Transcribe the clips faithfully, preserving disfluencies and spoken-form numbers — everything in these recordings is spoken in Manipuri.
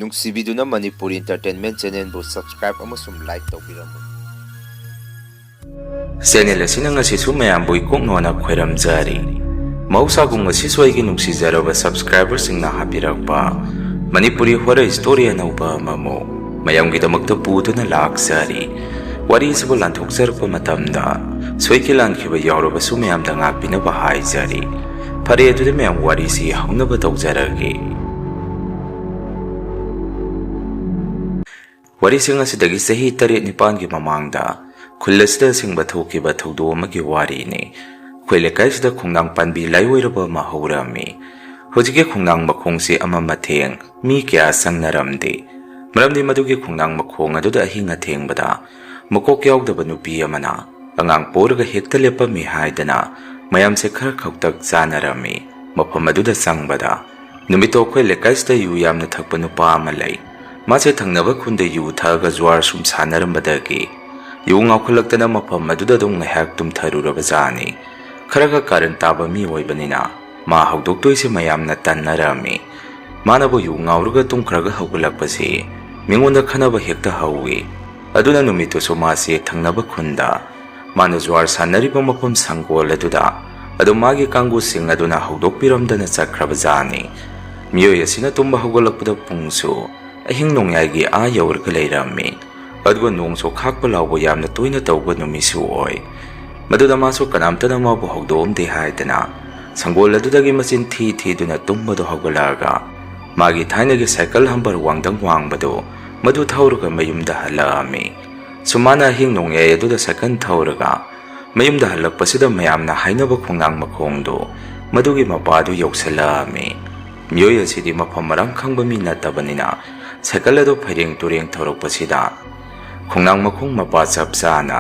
ꯅꯨꯡꯁꯤꯕꯤꯗꯨꯅ ꯃꯅꯤꯄꯨꯔꯤ Entertainment Channelꯕꯨ subscribe ꯑꯃꯁꯨꯡ like ꯇꯧꯕꯤꯔꯝꯃꯨ꯫ Channel ꯑꯁꯤꯅ ꯉꯁꯤꯁꯨ ꯃꯌꯥꯝꯕꯨ ꯏꯀꯣꯛꯅꯣꯅ ꯈꯣꯏꯔꯝꯖꯔꯤ꯫ ꯃꯍꯧꯁꯥꯒꯨꯝ ꯉꯁꯤꯁꯨ ꯑꯩꯒꯤ ꯅꯨꯡꯁꯤꯖꯔꯕ subscriberꯁꯤꯡꯅ ꯍꯥꯞꯄꯤꯔꯛꯄ ꯃꯅꯤꯄꯨꯔꯤ horror story ꯑꯅꯧꯕ ꯑꯃꯃꯨꯛ ꯃꯌꯥꯝꯒꯤꯗꯃꯛꯇ ꯄꯨꯗꯨꯅ ꯂꯥꯛꯆꯔꯤ꯫ ꯋꯥꯔꯤꯁꯤꯕꯨ ꯂꯥꯟꯊꯣꯛꯆꯔꯛꯄ ꯃꯇꯝꯗ ꯁꯣꯏꯈꯤ ꯂꯥꯟꯈꯤꯕ ꯌꯥꯎꯔꯕꯁꯨ ꯃꯌꯥꯝꯗ ꯉꯥꯛꯄꯤꯅꯕ ꯍꯥꯏꯖꯔꯤ꯫ ꯐꯔꯦ, ꯑꯗꯨꯗꯤ ꯃꯌꯥꯝ ꯋꯥꯔꯤꯁꯤ ꯍꯧꯅꯕ ꯇꯧꯖꯔꯒꯦ꯫ ꯋꯥꯔꯤꯁꯤꯡ ꯑꯁꯤꯗꯒꯤ ꯆꯍꯤ ꯇꯔꯦꯠ ꯅꯤꯄꯥꯟꯒꯤ ꯃꯃꯥꯡꯗ ꯈꯨꯜ ꯑꯁꯤꯗ ꯑꯁꯦꯡꯕ ꯊꯣꯛꯈꯤꯕ ꯊꯧꯗꯣꯛ ꯑꯃꯒꯤ ꯋꯥꯔꯤꯅꯤ꯫ ꯑꯩꯈꯣꯏ ꯂꯩꯀꯥꯏꯁꯤꯗ ꯈꯣꯡꯅꯥꯡ ꯄꯥꯟꯕꯤ ꯂꯥꯏꯑꯣꯏꯔꯕ ꯑꯃ ꯍꯧꯔꯝꯃꯤ꯫ ꯍꯧꯖꯤꯛꯀꯤ ꯈꯣꯡꯅꯥꯡ ꯃꯈꯣꯡꯁꯤ ꯑꯃ ꯃꯊꯦꯡ ꯃꯤ ꯀꯌꯥ ꯆꯪꯅꯔꯝꯗꯦ꯫ ꯃꯔꯝꯗꯤ ꯃꯗꯨꯒꯤ ꯈꯣꯡꯅꯥꯡ ꯃꯈꯣꯡ ꯑꯗꯨꯗ ꯑꯍꯤꯡ ꯑꯊꯦꯡꯕꯗ ꯃꯀꯣꯛ ꯌꯥꯎꯗꯕ ꯅꯨꯄꯤ ꯑꯃꯅ ꯑꯉꯥꯡ ꯄꯣꯔꯒ ꯍꯦꯛꯇ ꯂꯦꯞꯄꯝꯃꯤ ꯍꯥꯏꯗꯅ ꯃꯌꯥꯝꯁꯦ ꯈꯔ ꯈꯛꯇꯛ ꯆꯥꯅꯔꯝꯃꯤ꯫ ꯃꯐꯝ ꯑꯗꯨꯗ ꯆꯪꯕꯗ ꯅꯨꯃꯤꯠꯇꯣ ꯑꯩꯈꯣꯏ ꯂꯩꯀꯥꯏꯁꯤꯗ ꯌꯨ ꯌꯥꯝꯅ ꯊꯛꯄ ꯅꯨꯄꯥ ꯑꯃ ꯂꯩ꯫ ꯃꯥꯁꯦ ꯊꯪꯅꯕ ꯈꯨꯟꯗ ꯌꯨ ꯊꯛꯑꯒ ꯖꯨꯋꯥꯔ ꯁꯨꯝ ꯁꯥꯟꯅꯔꯝꯕꯗꯒꯤ ꯌꯨ ꯉꯥꯎꯈꯠꯂꯛꯇꯅ ꯃꯐꯝ ꯑꯗꯨꯗ ꯑꯗꯨꯝ ꯉꯥꯏꯍꯥꯛ ꯇꯨꯝꯊꯔꯨꯔꯕꯖꯥꯠꯅꯤ꯫ ꯈꯔꯒ ꯀꯥꯔꯟ ꯇꯥꯕ ꯃꯤ ꯑꯣꯏꯕꯅꯤꯅ ꯃꯥ ꯍꯧꯗꯣꯛꯇꯣꯏꯁꯦ ꯃꯌꯥꯝꯅ ꯇꯟꯅꯔꯝꯃꯤ꯫ ꯃꯥꯅꯕꯨ ꯌꯨ ꯉꯥꯎꯔꯒ ꯇꯨꯝꯈ꯭ꯔꯒ ꯍꯧꯒꯠꯂꯛꯄꯁꯤ ꯃꯤꯉꯣꯟꯗ ꯈꯟꯅꯕ ꯍꯦꯛꯇ ꯍꯧꯏ꯫ ꯑꯗꯨꯅ ꯅꯨꯃꯤꯠꯇꯨꯁꯨ ꯃꯥꯁꯦ ꯊꯪꯅꯕ ꯈꯨꯟꯗ ꯃꯥꯅ ꯖꯨꯋꯥꯔ ꯁꯥꯟꯅꯔꯤꯕ ꯃꯐꯝ ꯁꯪꯒꯣꯜ ꯑꯗꯨꯗ ꯑꯗꯨꯝ ꯃꯥꯒꯤ ꯀꯥꯡꯕꯨꯁꯤꯡ ꯑꯗꯨꯅ ꯍꯧꯗꯣꯛꯄꯤꯔꯝꯗꯅ ꯆꯠꯈ꯭ꯔꯕꯖꯥꯠꯅꯤ꯫ ꯃꯤꯑꯣꯏ ꯑꯁꯤꯅ ꯇꯨꯝꯕ ꯍꯧꯒꯠꯂꯛꯄꯗ ꯄꯨꯡꯁꯨ ꯑꯍꯤꯡ ꯅꯣꯡꯌꯥꯏꯒꯤ ꯑꯥ ꯌꯧꯔꯒ ꯂꯩꯔꯝꯃꯤ꯫ ꯑꯗꯨꯒ ꯅꯣꯡꯁꯨ ꯈꯥꯛꯄ ꯂꯥꯎꯕ ꯌꯥꯝꯅ ꯇꯣꯏꯅ ꯇꯧꯕ ꯅꯨꯃꯤꯠꯁꯨ ꯑꯣꯏ꯫ ꯃꯗꯨꯗ ꯃꯥꯁꯨ ꯀꯅꯥꯝꯇꯅ ꯃꯥꯕꯨ ꯍꯧꯗꯣꯛꯑꯝꯗꯦ ꯍꯥꯏꯗꯅ ꯁꯪꯒꯣꯜ ꯑꯗꯨꯗꯒꯤ ꯃꯆꯤꯟ ꯊꯤ ꯊꯤꯗꯨꯅ ꯇꯨꯝꯕꯗꯨ ꯍꯧꯒꯠꯂꯛꯑꯒ ꯃꯥꯒꯤ ꯊꯥꯏꯅꯒꯤ ꯁꯥꯏꯀꯜ ꯍꯝꯕꯔ ꯋꯥꯡꯗꯪ ꯋꯥꯡꯕꯗꯨ ꯃꯗꯨ ꯊꯧꯔꯒ ꯃꯌꯨꯝꯗ ꯍꯜꯂꯛꯑꯝꯃꯤ꯫ ꯁꯨꯝ ꯃꯥꯅ ꯑꯍꯤꯡ ꯅꯣꯡꯌꯥꯏ ꯑꯗꯨꯗ ꯁꯥꯏꯀꯜ ꯊꯧꯔꯒ ꯃꯌꯨꯝꯗ ꯍꯜꯂꯛꯄꯁꯤꯗ ꯃꯌꯥꯝꯅ ꯍꯥꯏꯅꯕ ꯈꯣꯡꯅꯥꯡ ꯃꯈꯣꯡꯗꯨ ꯃꯗꯨꯒꯤ ꯃꯄꯥꯗꯨ ꯌꯧꯁꯤꯜꯂꯛꯑꯝꯃꯤ꯫ ꯃꯤꯑꯣꯏ ꯑꯁꯤꯗꯤ ꯃꯐꯝ ꯃꯔꯥꯡ ꯈꯪꯕ ꯃꯤ ꯅꯠꯇꯕꯅꯤꯅ ꯁꯥꯏꯀꯜ ꯑꯗꯨ ꯐꯩꯔꯦꯡ ꯇꯨꯔꯦꯡ ꯊꯧꯔꯛꯄꯁꯤꯗ ꯈꯣꯡꯅꯥꯡ ꯃꯈꯣꯡ ꯃꯄꯥ ꯆꯞ ꯆꯥꯅ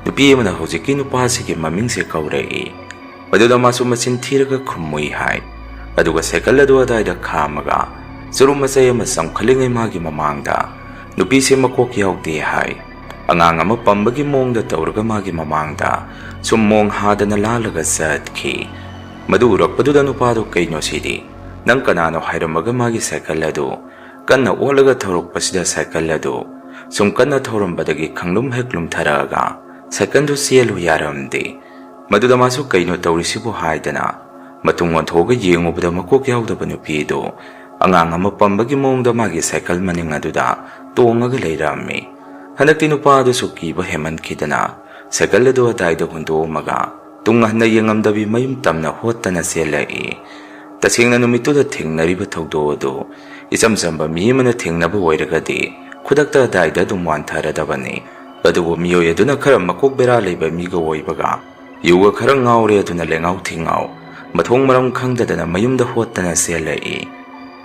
ꯅꯨꯄꯤ ꯑꯃꯅ ꯍꯧꯖꯤꯛꯀꯤ ꯅꯨꯄꯥꯁꯤꯒꯤ ꯃꯃꯤꯡꯁꯦ ꯀꯧꯔꯛꯏ꯫ ꯃꯗꯨꯗ ꯃꯥꯁꯨ ꯃꯆꯤꯟ ꯊꯤꯔꯒ ꯈꯨꯝꯃꯨꯏ ꯍꯥꯏ꯫ ꯑꯗꯨꯒ ꯁꯥꯏꯀꯜ ꯑꯗꯨ ꯑꯗꯥꯏꯗ ꯈꯥꯝꯃꯒ ꯆꯨꯔꯨꯞ ꯃꯆꯩ ꯑꯃ ꯆꯪꯈꯠꯂꯤꯉꯩ ꯃꯥꯒꯤ ꯃꯃꯥꯡꯗ ꯅꯨꯄꯤꯁꯦ ꯃꯀꯣꯛ ꯌꯥꯎꯗꯦ ꯍꯥꯏ꯫ ꯑꯉꯥꯡ ꯑꯃ ꯄꯝꯕꯒꯤ ꯃꯑꯣꯡꯗ ꯇꯧꯔꯒ ꯃꯥꯒꯤ ꯃꯃꯥꯡꯗ ꯁꯨꯝ ꯃꯣꯡ ꯍꯥꯗꯅ ꯂꯥꯜꯂꯒ ꯆꯠꯈꯤ꯫ ꯃꯗꯨ ꯎꯔꯛꯄꯗꯨꯗ ꯅꯨꯄꯥꯗꯣ "ꯀꯩꯅꯣ ꯁꯤꯗꯤ? ꯅꯪ ꯀꯅꯥꯅꯣ?" ꯍꯥꯏꯔꯝꯃꯒ ꯃꯥꯒꯤ ꯁꯥꯏꯀꯜ ꯑꯗꯨ ꯀꯟꯅ ꯑꯣꯠꯂꯒ ꯊꯧꯔꯛꯄꯁꯤꯗ ꯁꯥꯏꯀꯜ ꯑꯗꯨ ꯁꯨꯝ ꯀꯟꯅ ꯊꯧꯔꯝꯕꯗꯒꯤ ꯈꯪꯂꯨꯝ ꯍꯦꯛ ꯂꯨꯝꯊꯔꯛꯑꯒ ꯁꯥꯏꯀꯜꯗꯨ ꯆꯦꯜꯂꯨ ꯌꯥꯔꯝꯗꯦ꯫ ꯃꯗꯨꯗ ꯃꯥꯁꯨ "ꯀꯩꯅꯣ ꯇꯧꯔꯤꯁꯤꯕꯨ?" ꯍꯥꯏꯗꯅ ꯃꯇꯨꯡ ꯑꯣꯟꯊꯣꯛꯑꯒ ꯌꯦꯡꯉꯨꯕꯗ ꯃꯀꯣꯛ ꯌꯥꯎꯗꯕ ꯅꯨꯄꯤ ꯑꯗꯨ ꯑꯉꯥꯡ ꯑꯃ ꯄꯝꯕꯒꯤ ꯃꯑꯣꯡꯗ ꯃꯥꯒꯤ ꯁꯥꯏꯀꯜ ꯃꯅꯤꯡ ꯑꯗꯨꯗ ꯇꯣꯡꯉꯒ ꯂꯩꯔꯝꯃꯤ꯫ ꯍꯟꯗꯛꯇꯤ ꯅꯨꯄꯥ ꯑꯗꯨꯁꯨ ꯀꯤꯕ ꯍꯦꯟꯃꯟꯈꯤꯗꯅ ꯁꯥꯏꯀꯜ ꯑꯗꯨ ꯑꯗꯥꯏꯗ ꯍꯨꯟꯗꯣꯛꯑꯝꯃꯒ ꯇꯨꯡ ꯍꯟꯅ ꯌꯦꯡꯉꯝꯗꯕꯤ ꯃꯌꯨꯝ ꯇꯝꯅ ꯍꯣꯠꯇꯅ ꯆꯦꯜꯂꯛꯏ꯫ ꯇꯁꯦꯡꯅ ꯅꯨꯃꯤꯠꯇꯨꯗ ꯊꯦꯡꯅꯔꯤꯕ ꯊꯧꯗꯣꯛ ꯑꯗꯨ ꯏꯆꯝ ꯆꯝꯕ ꯃꯤ ꯑꯃꯅ ꯊꯦꯡꯅꯕ ꯑꯣꯏꯔꯒꯗꯤ ꯈꯨꯗꯛꯇ ꯑꯗꯥꯏꯗ ꯑꯗꯨꯝ ꯋꯥꯟꯊꯔꯗꯕꯅꯤ꯫ ꯑꯗꯨꯕꯨ ꯃꯤꯑꯣꯏ ꯑꯗꯨꯅ ꯈꯔ ꯃꯀꯣꯛ ꯕꯦꯔꯥ ꯂꯩꯕ ꯃꯤꯒ ꯑꯣꯏꯕꯒ ꯌꯨꯒ ꯈꯔ ꯉꯥꯎꯔꯦ ꯑꯗꯨꯅ ꯂꯦꯡꯉꯥꯎ ꯊꯤꯡꯉꯥꯎ ꯃꯊꯣꯡ ꯃꯔꯝ ꯈꯪꯗꯗꯅ ꯃꯌꯨꯝꯗ ꯍꯣꯠꯇꯅ ꯆꯦꯜꯂꯛꯏ꯫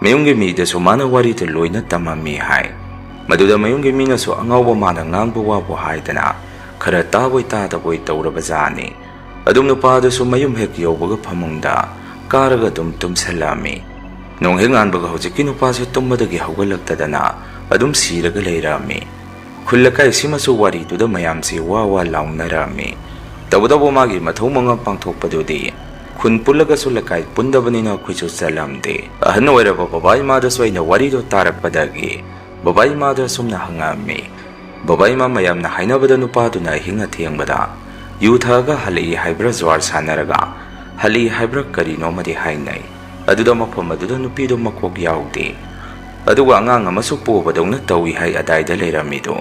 ꯃꯌꯨꯝꯒꯤ ꯃꯤꯗꯁꯨ ꯃꯥꯅ ꯋꯥꯔꯤꯗꯨ ꯂꯣꯏꯅ ꯇꯝꯃꯝꯃꯤ ꯍꯥꯏ꯫ ꯃꯗꯨꯗ ꯃꯌꯨꯝꯒꯤ ꯃꯤꯅꯁꯨ ꯑꯉꯥꯎꯕ ꯃꯥꯅ ꯉꯥꯡꯕ ꯋꯥꯕꯨ ꯍꯥꯏꯗꯅ ꯈꯔ ꯇꯥꯕꯣꯏ ꯇꯥꯗꯕꯣꯏ ꯇꯧꯔꯕ ꯖꯥꯠꯅꯤ꯫ ꯑꯗꯨꯝ ꯅꯨꯄꯥꯗꯨꯁꯨ ꯃꯌꯨꯝ ꯍꯦꯛ ꯌꯧꯕꯒ ꯐꯃꯨꯡꯗ ꯀꯥꯔꯒ ꯑꯗꯨꯝ ꯇꯨꯝꯁꯜꯂꯝꯃꯤ꯫ ꯅꯣꯡ ꯍꯦꯛ ꯉꯥꯟꯕꯒ ꯍꯧꯖꯤꯛꯀꯤ ꯅꯨꯄꯥꯁꯨ ꯇꯨꯝꯕꯗꯒꯤ ꯍꯧꯒꯠꯂꯛꯇꯗꯅ ꯑꯗꯨꯝ ꯁꯤꯔꯒ ꯂꯩꯔꯝꯃꯤ꯫ ꯈꯨꯜ ꯂꯩꯀꯥꯏꯁꯤꯃꯁꯨ ꯋꯥꯔꯤꯗꯨꯗ ꯃꯌꯥꯝꯁꯤ ꯋꯥ ꯋꯥ ꯂꯥꯎꯅꯔꯝꯃꯤ꯫ ꯇꯧꯕꯇꯕꯨ ꯃꯥꯒꯤ ꯃꯊꯧ ꯃꯉꯝ ꯄꯥꯡꯊꯣꯛꯄꯗꯨꯗꯤ ꯈꯨꯟ ꯄꯨꯜꯂꯒꯁꯨ ꯂꯩꯀꯥꯏ ꯄꯨꯟꯗꯕꯅꯤꯅ ꯑꯩꯈꯣꯏꯁꯨ ꯆꯠꯂꯝꯗꯦ꯫ ꯑꯍꯟ ꯑꯣꯏꯔꯕ ꯕꯕꯥ ꯏꯃꯥꯗꯁꯨ ꯑꯩꯅ ꯋꯥꯔꯤꯗꯣ ꯇꯥꯔꯛꯄꯗꯒꯤ ꯕꯕꯥ ꯏꯃꯥꯗ ꯑꯁꯨꯝꯅ ꯍꯪꯉꯛꯑꯝꯃꯤ, "ꯕꯕꯥ ꯏꯃꯥ, ꯃꯌꯥꯝꯅ ꯍꯥꯏꯅꯕꯗ ꯅꯨꯄꯥꯗꯨꯅ ꯑꯍꯤꯡ ꯑꯊꯦꯡꯕꯗ ꯌꯨ ꯊꯛꯑꯒ ꯍꯜꯂꯛꯏ ꯍꯥꯏꯕ꯭ꯔꯥ, ꯖ꯭ꯋꯥꯔ ꯁꯥꯟꯅꯔꯒ ꯍꯜꯂꯛꯏ ꯍꯥꯏꯕ꯭ꯔꯥ ꯀꯔꯤꯅꯣꯃꯗꯤ ꯍꯥꯏꯅꯩ꯫ ꯑꯗꯨꯗ ꯃꯐꯝ ꯑꯗꯨꯗ ꯅꯨꯄꯤꯗꯣ ꯃꯀꯣꯛ ꯌꯥꯎꯗꯦ꯫ ꯑꯗꯨꯒ ꯑꯉꯥꯡ ꯑꯃꯁꯨ ꯄꯣꯕꯗꯧꯅ ꯇꯧꯏ ꯍꯥꯏ ꯑꯗꯥꯏꯗ ꯂꯩꯔꯝꯃꯤꯗꯣ꯫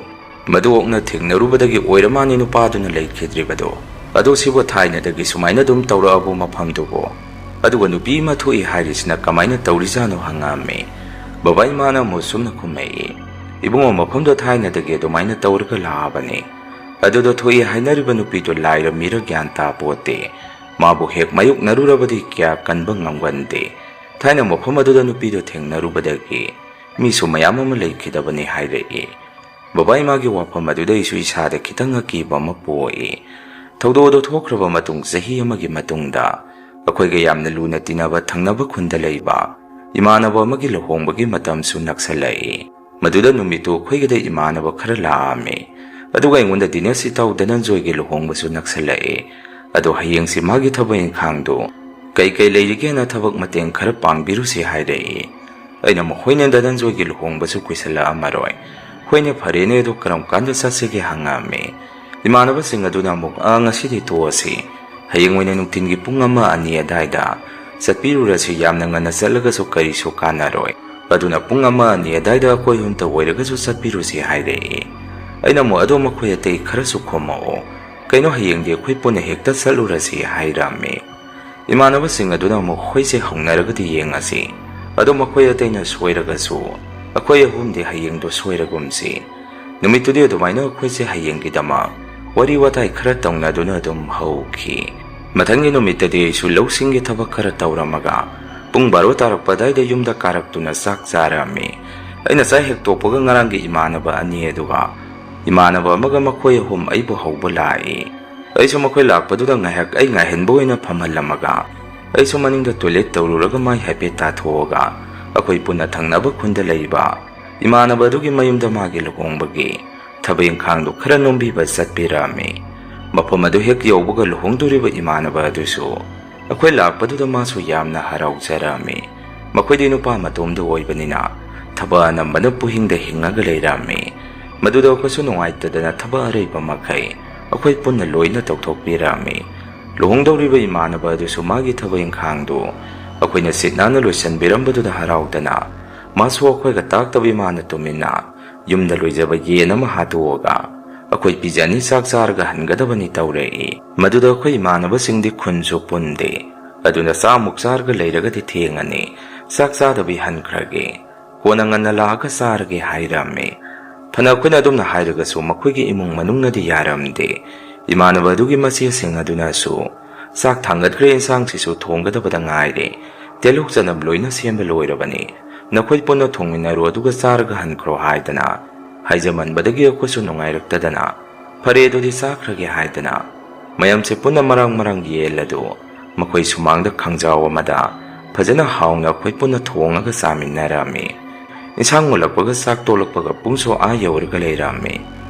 ꯃꯗꯨ ꯑꯣꯛꯅ ꯊꯦꯡꯅꯔꯨꯕꯗꯒꯤ ꯑꯣꯏꯔ ꯃꯥꯅꯤ ꯅꯨꯄꯥꯗꯨꯅ ꯂꯩꯈꯤꯗ꯭ꯔꯤꯕꯗꯣ꯫ ꯑꯗꯣ ꯁꯤꯕꯨ ꯊꯥꯏꯅꯗꯒꯤ ꯁꯨꯃꯥꯏꯅ ꯑꯗꯨꯝ ꯇꯧꯔꯛꯑꯕꯣ ꯃꯐꯝꯗꯨꯕꯣ? ꯑꯗꯨꯒ ꯅꯨꯄꯤ ꯑꯃ ꯊꯣꯛꯏ ꯍꯥꯏꯔꯤꯁꯤꯅ ꯀꯃꯥꯏꯅ ꯇꯧꯔꯤꯖꯥꯠꯅꯣ?" ꯍꯪꯉꯛꯑꯝꯃꯤ꯫ ꯕꯕꯥ ꯏꯃꯥꯅ ꯑꯃꯨꯛ ꯁꯨꯝꯅ ꯈꯨꯝꯃꯛꯏ, "ꯏꯕꯨꯡꯉꯣ, ꯃꯐꯝꯗꯣ ꯊꯥꯏꯅꯗꯒꯤ ꯑꯗꯨꯃꯥꯏꯅ ꯇꯧꯔꯒ ꯂꯥꯛꯑꯕꯅꯤ꯫ ꯑꯗꯨꯗ ꯊꯣꯛꯏ ꯍꯥꯏꯅꯔꯤꯕ ꯅꯨꯄꯤꯗꯣ ꯂꯥꯏꯔ ꯃꯤꯔ ꯒ꯭ꯌꯥꯟ ꯇꯥꯄꯣꯠꯇꯦ꯫ ꯃꯥꯕꯨ ꯍꯦꯛ ꯃꯥꯌꯣꯛꯅꯔꯨꯔꯕꯗꯤ ꯀꯌꯥ ꯀꯟꯕ ꯉꯝꯒꯟꯗꯦ꯫ ꯊꯥꯏꯅ ꯃꯐꯝ ꯑꯗꯨꯗ ꯅꯨꯄꯤꯗꯣ ꯊꯦꯡꯅꯔꯨꯕꯗꯒꯤ ꯃꯤꯁꯨ ꯃꯌꯥꯝ ꯑꯃ ꯂꯩꯈꯤꯗꯕꯅꯤ" ꯍꯥꯏꯔꯛꯏ꯫ ꯕꯕꯥ ꯏꯃꯥꯒꯤ ꯋꯥꯐꯝ ꯑꯗꯨꯗ ꯑꯩꯁꯨ ꯏꯁꯥꯗ ꯈꯤꯇꯪ ꯑꯀꯤꯕ ꯑꯃ ꯄꯣꯛꯏ꯫ ꯊꯧꯗꯣꯛ ꯑꯗꯨ ꯊꯣꯛꯈ꯭ꯔꯕ ꯃꯇꯨꯡ ꯆꯍꯤ ꯑꯃꯒꯤ ꯃꯇꯨꯡꯗ ꯑꯩꯈꯣꯏꯒ ꯌꯥꯝꯅ ꯂꯨꯅ ꯇꯤꯟꯅꯕ ꯊꯪꯅꯕ ꯈꯨꯟꯗ ꯂꯩꯕ ꯏꯃꯥꯟꯅꯕ ꯑꯃꯒꯤ ꯂꯨꯍꯣꯡꯕꯒꯤ ꯃꯇꯝꯁꯨ ꯅꯛꯁꯜꯂꯛꯏ꯫ ꯃꯗꯨꯗ ꯅꯨꯃꯤꯠꯇꯨ ꯑꯩꯈꯣꯏꯒꯤꯗ ꯏꯃꯥꯟꯅꯕ ꯈꯔ ꯂꯥꯛꯑꯝꯃꯤ꯫ ꯑꯗꯨꯒ ꯑꯩꯉꯣꯟꯗ, "ꯗꯤꯅꯦꯁ, ꯏꯇꯥꯎ ꯙꯅꯟꯖꯣꯏꯒꯤ ꯂꯨꯍꯣꯡꯕꯁꯨ ꯅꯛꯁꯜꯂꯛꯑꯦ꯫ ꯑꯗꯣ ꯍꯌꯦꯡꯁꯤ ꯃꯥꯒꯤ ꯊꯕꯛ ꯏꯪꯈꯥꯡꯗꯨ ꯀꯩ ꯀꯩ ꯂꯩꯔꯤꯒꯦꯅ ꯊꯕꯛ ꯃꯇꯦꯡ ꯈꯔ ꯄꯥꯡꯕꯤꯔꯨꯁꯤ" ꯍꯥꯏꯔꯛꯏ꯫ ꯑꯩꯅ ꯑꯃꯨꯛ, "ꯍꯣꯏꯅꯦ, ꯗꯅꯟꯖꯣꯏꯒꯤ ꯂꯨꯍꯣꯡꯕꯁꯨ ꯀꯨꯏꯁꯜꯂꯛꯑꯝꯃꯔꯣꯏ꯫ ꯍꯣꯏꯅꯦ, ꯐꯔꯦꯅꯦ, ꯑꯗꯣ ꯀꯔꯝ ꯀꯥꯟꯗ ꯆꯠꯁꯤꯒꯦ?" ꯍꯪꯉꯛꯑꯝꯃꯤ꯫ ꯏꯃꯥꯟꯅꯕꯁꯤꯡ ꯑꯗꯨꯅ ꯑꯃꯨꯛ, "ꯑ, ꯉꯁꯤꯗꯤ ꯇꯣꯛꯑꯁꯤ꯫ ꯍꯌꯦꯡ ꯑꯣꯏꯅ ꯅꯨꯡꯊꯤꯟꯒꯤ ꯄꯨꯡ ꯑꯃ, ꯑꯅꯤ ꯑꯗꯥꯏꯗ ꯆꯠꯄꯤꯔꯨꯔꯁꯤ꯫ ꯌꯥꯝꯅ ꯉꯟꯅ ꯆꯠꯂꯒꯁꯨ ꯀꯔꯤꯁꯨ ꯀꯥꯟꯅꯔꯣꯏ꯫ ꯑꯗꯨꯅ ꯄꯨꯡ ꯑꯃ, ꯑꯅꯤ ꯑꯗꯥꯏꯗ ꯑꯩꯈꯣꯏ ꯑꯍꯨꯝꯇ ꯑꯣꯏꯔꯒꯁꯨ ꯆꯠꯄꯤꯔꯨꯁꯤ" ꯍꯥꯏꯔꯛꯏ꯫ ꯑꯩꯅ ꯑꯃꯨꯛ, "ꯑꯗꯣ ꯃꯈꯣꯏ ꯑꯇꯩ ꯈꯔꯁꯨ ꯈꯣꯝꯃꯛꯑꯣ꯫ ꯀꯩꯅꯣ, ꯍꯌꯦꯡꯗꯤ ꯑꯩꯈꯣꯏ ꯄꯨꯟꯅ ꯍꯦꯛꯇ ꯆꯠꯂꯨꯔꯁꯤ" ꯍꯥꯏꯔꯝꯃꯤ꯫ ꯏꯃꯥꯟꯅꯕꯁꯤꯡ ꯑꯗꯨꯅ ꯑꯃꯨꯛ, "ꯍꯣꯏꯁꯦ, ꯍꯧꯅꯔꯒꯗꯤ ꯌꯦꯡꯉꯁꯤ꯫ ꯑꯗꯣ ꯃꯈꯣꯏ ꯑꯇꯩꯅ ꯁꯣꯏꯔꯒꯁꯨ, ꯑꯩꯈꯣꯏ ꯑꯍꯨꯝꯗꯤ ꯍꯌꯦꯡꯗꯣ ꯁꯣꯏꯔꯒꯨꯝꯁꯤ"꯫ ꯅꯨꯃꯤꯠꯇꯨꯗꯤ ꯑꯗꯨꯃꯥꯏꯅ ꯑꯩꯈꯣꯏꯁꯦ ꯍꯌꯦꯡꯒꯤꯗꯃꯛ ꯋꯥꯔꯤ ꯋꯥꯇꯥꯏ ꯈꯔ ꯇꯧꯅꯗꯨꯅ ꯑꯗꯨꯝ ꯍꯧꯈꯤ꯫ ꯃꯊꯪꯒꯤ ꯅꯨꯃꯤꯠꯇꯗꯤ ꯑꯩꯁꯨ ꯂꯧꯁꯤꯡꯒꯤ ꯊꯕꯛ ꯈꯔ ꯇꯧꯔꯝꯃꯒ, ꯄꯨꯡ ꯕꯥꯔꯣ ꯇꯥꯔꯛꯄ ꯑꯗꯥꯏꯗ ꯌꯨꯝꯗ ꯀꯥꯔꯛꯇꯨꯅ ꯆꯥꯛ ꯆꯥꯔꯝꯃꯤ꯫ ꯑꯩꯅ ꯆꯥꯛ ꯍꯦꯛ ꯇꯣꯛꯄꯒ ꯉꯔꯥꯡꯒꯤ ꯏꯃꯥꯟꯅꯕ ꯑꯅꯤ ꯑꯗꯨꯒ ꯏꯃꯥꯟꯅꯕ ꯑꯃꯒ ꯃꯈꯣꯏ ꯑꯍꯨꯝ ꯑꯩꯕꯨ ꯍꯧꯕ ꯂꯥꯛꯏ꯫ ꯑꯩꯁꯨ ꯃꯈꯣꯏ ꯂꯥꯛꯄꯗꯨꯗ ꯉꯥꯏꯍꯥꯛ ꯑꯩ ꯉꯥꯏꯍꯟꯕ ꯑꯣꯏꯅ ꯐꯝꯍꯜꯂꯝꯃꯒ, ꯑꯩꯁꯨ ꯃꯅꯤꯡꯗ toilet ꯇꯧꯔꯨꯔꯒ ꯃꯥꯏ ꯍꯥꯏꯐꯦꯠ ꯇꯥꯊꯣꯛꯑꯒ, ꯑꯩꯈꯣꯏ ꯄꯨꯟꯅ ꯊꯪꯅꯕ ꯈꯨꯟꯗ ꯂꯩꯕ ꯏꯃꯥꯟꯅꯕ ꯑꯗꯨꯒꯤ ꯃꯌꯨꯝꯗ ꯃꯥꯒꯤ ꯂꯨꯍꯣꯡꯕꯒꯤ ꯊꯕꯛ ꯏꯪꯈꯥꯡꯗꯨ ꯈꯔ ꯅꯣꯝꯕꯤꯕ ꯆꯠꯄꯤꯔꯛꯑꯝꯃꯤ꯫ ꯃꯐꯝ ꯑꯗꯨ ꯍꯦꯛ ꯌꯧꯕꯒ ꯂꯨꯍꯣꯡꯗꯣꯔꯤꯕ ꯏꯃꯥꯟꯅꯕ ꯑꯗꯨꯁꯨ ꯑꯩꯈꯣꯏ ꯂꯥꯛꯄꯗꯨꯗ ꯃꯥꯁꯨ ꯌꯥꯝꯅ ꯍꯔꯥꯎꯖꯔꯝꯃꯤ꯫ ꯃꯈꯣꯏꯗꯤ ꯅꯨꯄꯥ ꯃꯇꯣꯝꯗ ꯑꯣꯏꯕꯅꯤꯅ ꯊꯕꯛ ꯑꯅꯝꯕꯅ ꯄꯨꯍꯤꯡꯗ ꯍꯤꯡꯉꯒ ꯂꯩꯔꯝꯃꯤ꯫ ꯃꯗꯨꯗ ꯑꯩꯈꯣꯏꯁꯨ ꯅꯨꯡꯉꯥꯏꯇꯗꯅ ꯊꯕꯛ ꯑꯔꯩꯕ ꯃꯈꯩ ꯑꯩꯈꯣꯏ ꯄꯨꯟꯅ ꯂꯣꯏꯅ ꯇꯧꯊꯣꯛꯄꯤꯔꯝꯃꯤ꯫ ꯂꯨꯍꯣꯡꯗꯧꯔꯤꯕ ꯏꯃꯥꯟꯅꯕ ꯑꯗꯨꯁꯨ ꯃꯥꯒꯤ ꯊꯕꯛ ꯏꯪꯈꯥꯡꯗꯨ ꯑꯩꯈꯣꯏꯅ ꯁꯤꯠ ꯅꯥꯟꯅ ꯂꯣꯏꯁꯤꯟꯕꯤꯔꯝꯕꯗꯨꯗ ꯍꯔꯥꯎꯗꯅ, ꯃꯥꯁꯨ ꯑꯩꯈꯣꯏꯒ ꯇꯥꯛꯇꯕꯤ ꯃꯥꯅ ꯇꯨꯃꯤꯟꯅ ꯌꯨꯝꯗ ꯂꯣꯏꯖꯕ ꯌꯦꯟ ꯑꯃ ꯍꯥꯠꯇꯣꯛꯑꯒ ꯑꯩꯈꯣꯏ ꯄꯤꯖꯅꯤ, ꯆꯥꯛ ꯆꯥꯔꯒ ꯍꯟꯒꯗꯕꯅꯤ ꯇꯧꯔꯛꯏ꯫ ꯃꯗꯨꯗ ꯑꯩꯈꯣꯏ ꯏꯃꯥꯟꯅꯕꯁꯤꯡꯗꯤ ꯈꯨꯟꯁꯨ ꯄꯨꯟꯗꯦ꯫ ꯑꯗꯨꯅ ꯆꯥꯃꯨꯛ ꯆꯥꯔꯒ ꯂꯩꯔꯒꯗꯤ ꯊꯦꯡꯉꯅꯤ, ꯆꯥꯛ ꯆꯥꯗꯕꯤ ꯍꯟꯈ꯭ꯔꯒꯦ, ꯀꯣꯟꯅ ꯉꯟꯅ ꯂꯥꯛꯑꯒ ꯆꯥꯔꯒꯦ ꯍꯥꯏꯔꯝꯃꯤ꯫ ꯐꯅ ꯑꯩꯈꯣꯏꯅ ꯑꯗꯨꯝꯅ ꯍꯥꯏꯔꯒꯁꯨ ꯃꯈꯣꯏꯒꯤ ꯏꯃꯨꯡ ꯃꯅꯨꯡꯅꯗꯤ ꯌꯥꯔꯝꯗꯦ꯫ ꯏꯃꯥꯟꯅꯕ ꯑꯗꯨꯒꯤ ꯃꯆꯦꯁꯤꯡ ꯑꯗꯨꯅꯁꯨ, "ꯆꯥꯛ ꯊꯥꯡꯒꯠꯈ꯭ꯔꯦ, ꯏꯟꯁꯥꯡꯁꯤꯁꯨ ꯊꯣꯡꯒꯗꯕꯗ ꯉꯥꯏꯔꯦ, ꯇꯤꯜꯍꯧ ꯆꯅꯝ ꯂꯣꯏꯅ ꯁꯦꯝꯕ ꯂꯣꯏꯔꯕꯅꯤ, ꯅꯈꯣꯏ ꯄꯨꯟꯅ ꯊꯣꯡꯃꯤꯟꯅꯔꯣ ꯑꯗꯨꯒ ꯆꯥꯔꯒ ꯍꯟꯈ꯭ꯔꯣ" ꯍꯥꯏꯗꯅ ꯍꯥꯏꯖꯃꯟꯕꯗꯒꯤ ꯑꯩꯈꯣꯏꯁꯨ ꯅꯨꯡꯉꯥꯏꯔꯛꯇꯗꯅ, "ꯐꯔꯦ, ꯑꯗꯨꯗꯤ ꯆꯥꯈ꯭ꯔꯒꯦ" ꯍꯥꯏꯗꯅ ꯃꯌꯥꯝꯁꯦ ꯄꯨꯟꯅ ꯃꯔꯥꯡ ꯃꯔꯥꯡ ꯌꯦꯜ ꯑꯗꯨ ꯃꯈꯣꯏ ꯁꯨꯃꯥꯡꯗ ꯈꯥꯡꯖꯥꯎ ꯑꯃꯗ ꯐꯖꯅ ꯍꯥꯎꯅ ꯑꯩꯈꯣꯏ ꯄꯨꯟꯅ ꯊꯣꯡꯉꯒ ꯆꯥꯃꯤꯟꯅꯔꯝꯃꯤ꯫ ꯏꯟꯁꯥꯡ ꯃꯨꯜꯂꯛꯄꯒ ꯆꯥꯛ ꯇꯣꯛꯂꯛꯄꯒ ꯄꯨꯡꯁꯨ ꯑꯥ ꯌꯧꯔꯒ ꯂꯩꯔꯝꯃꯤ꯫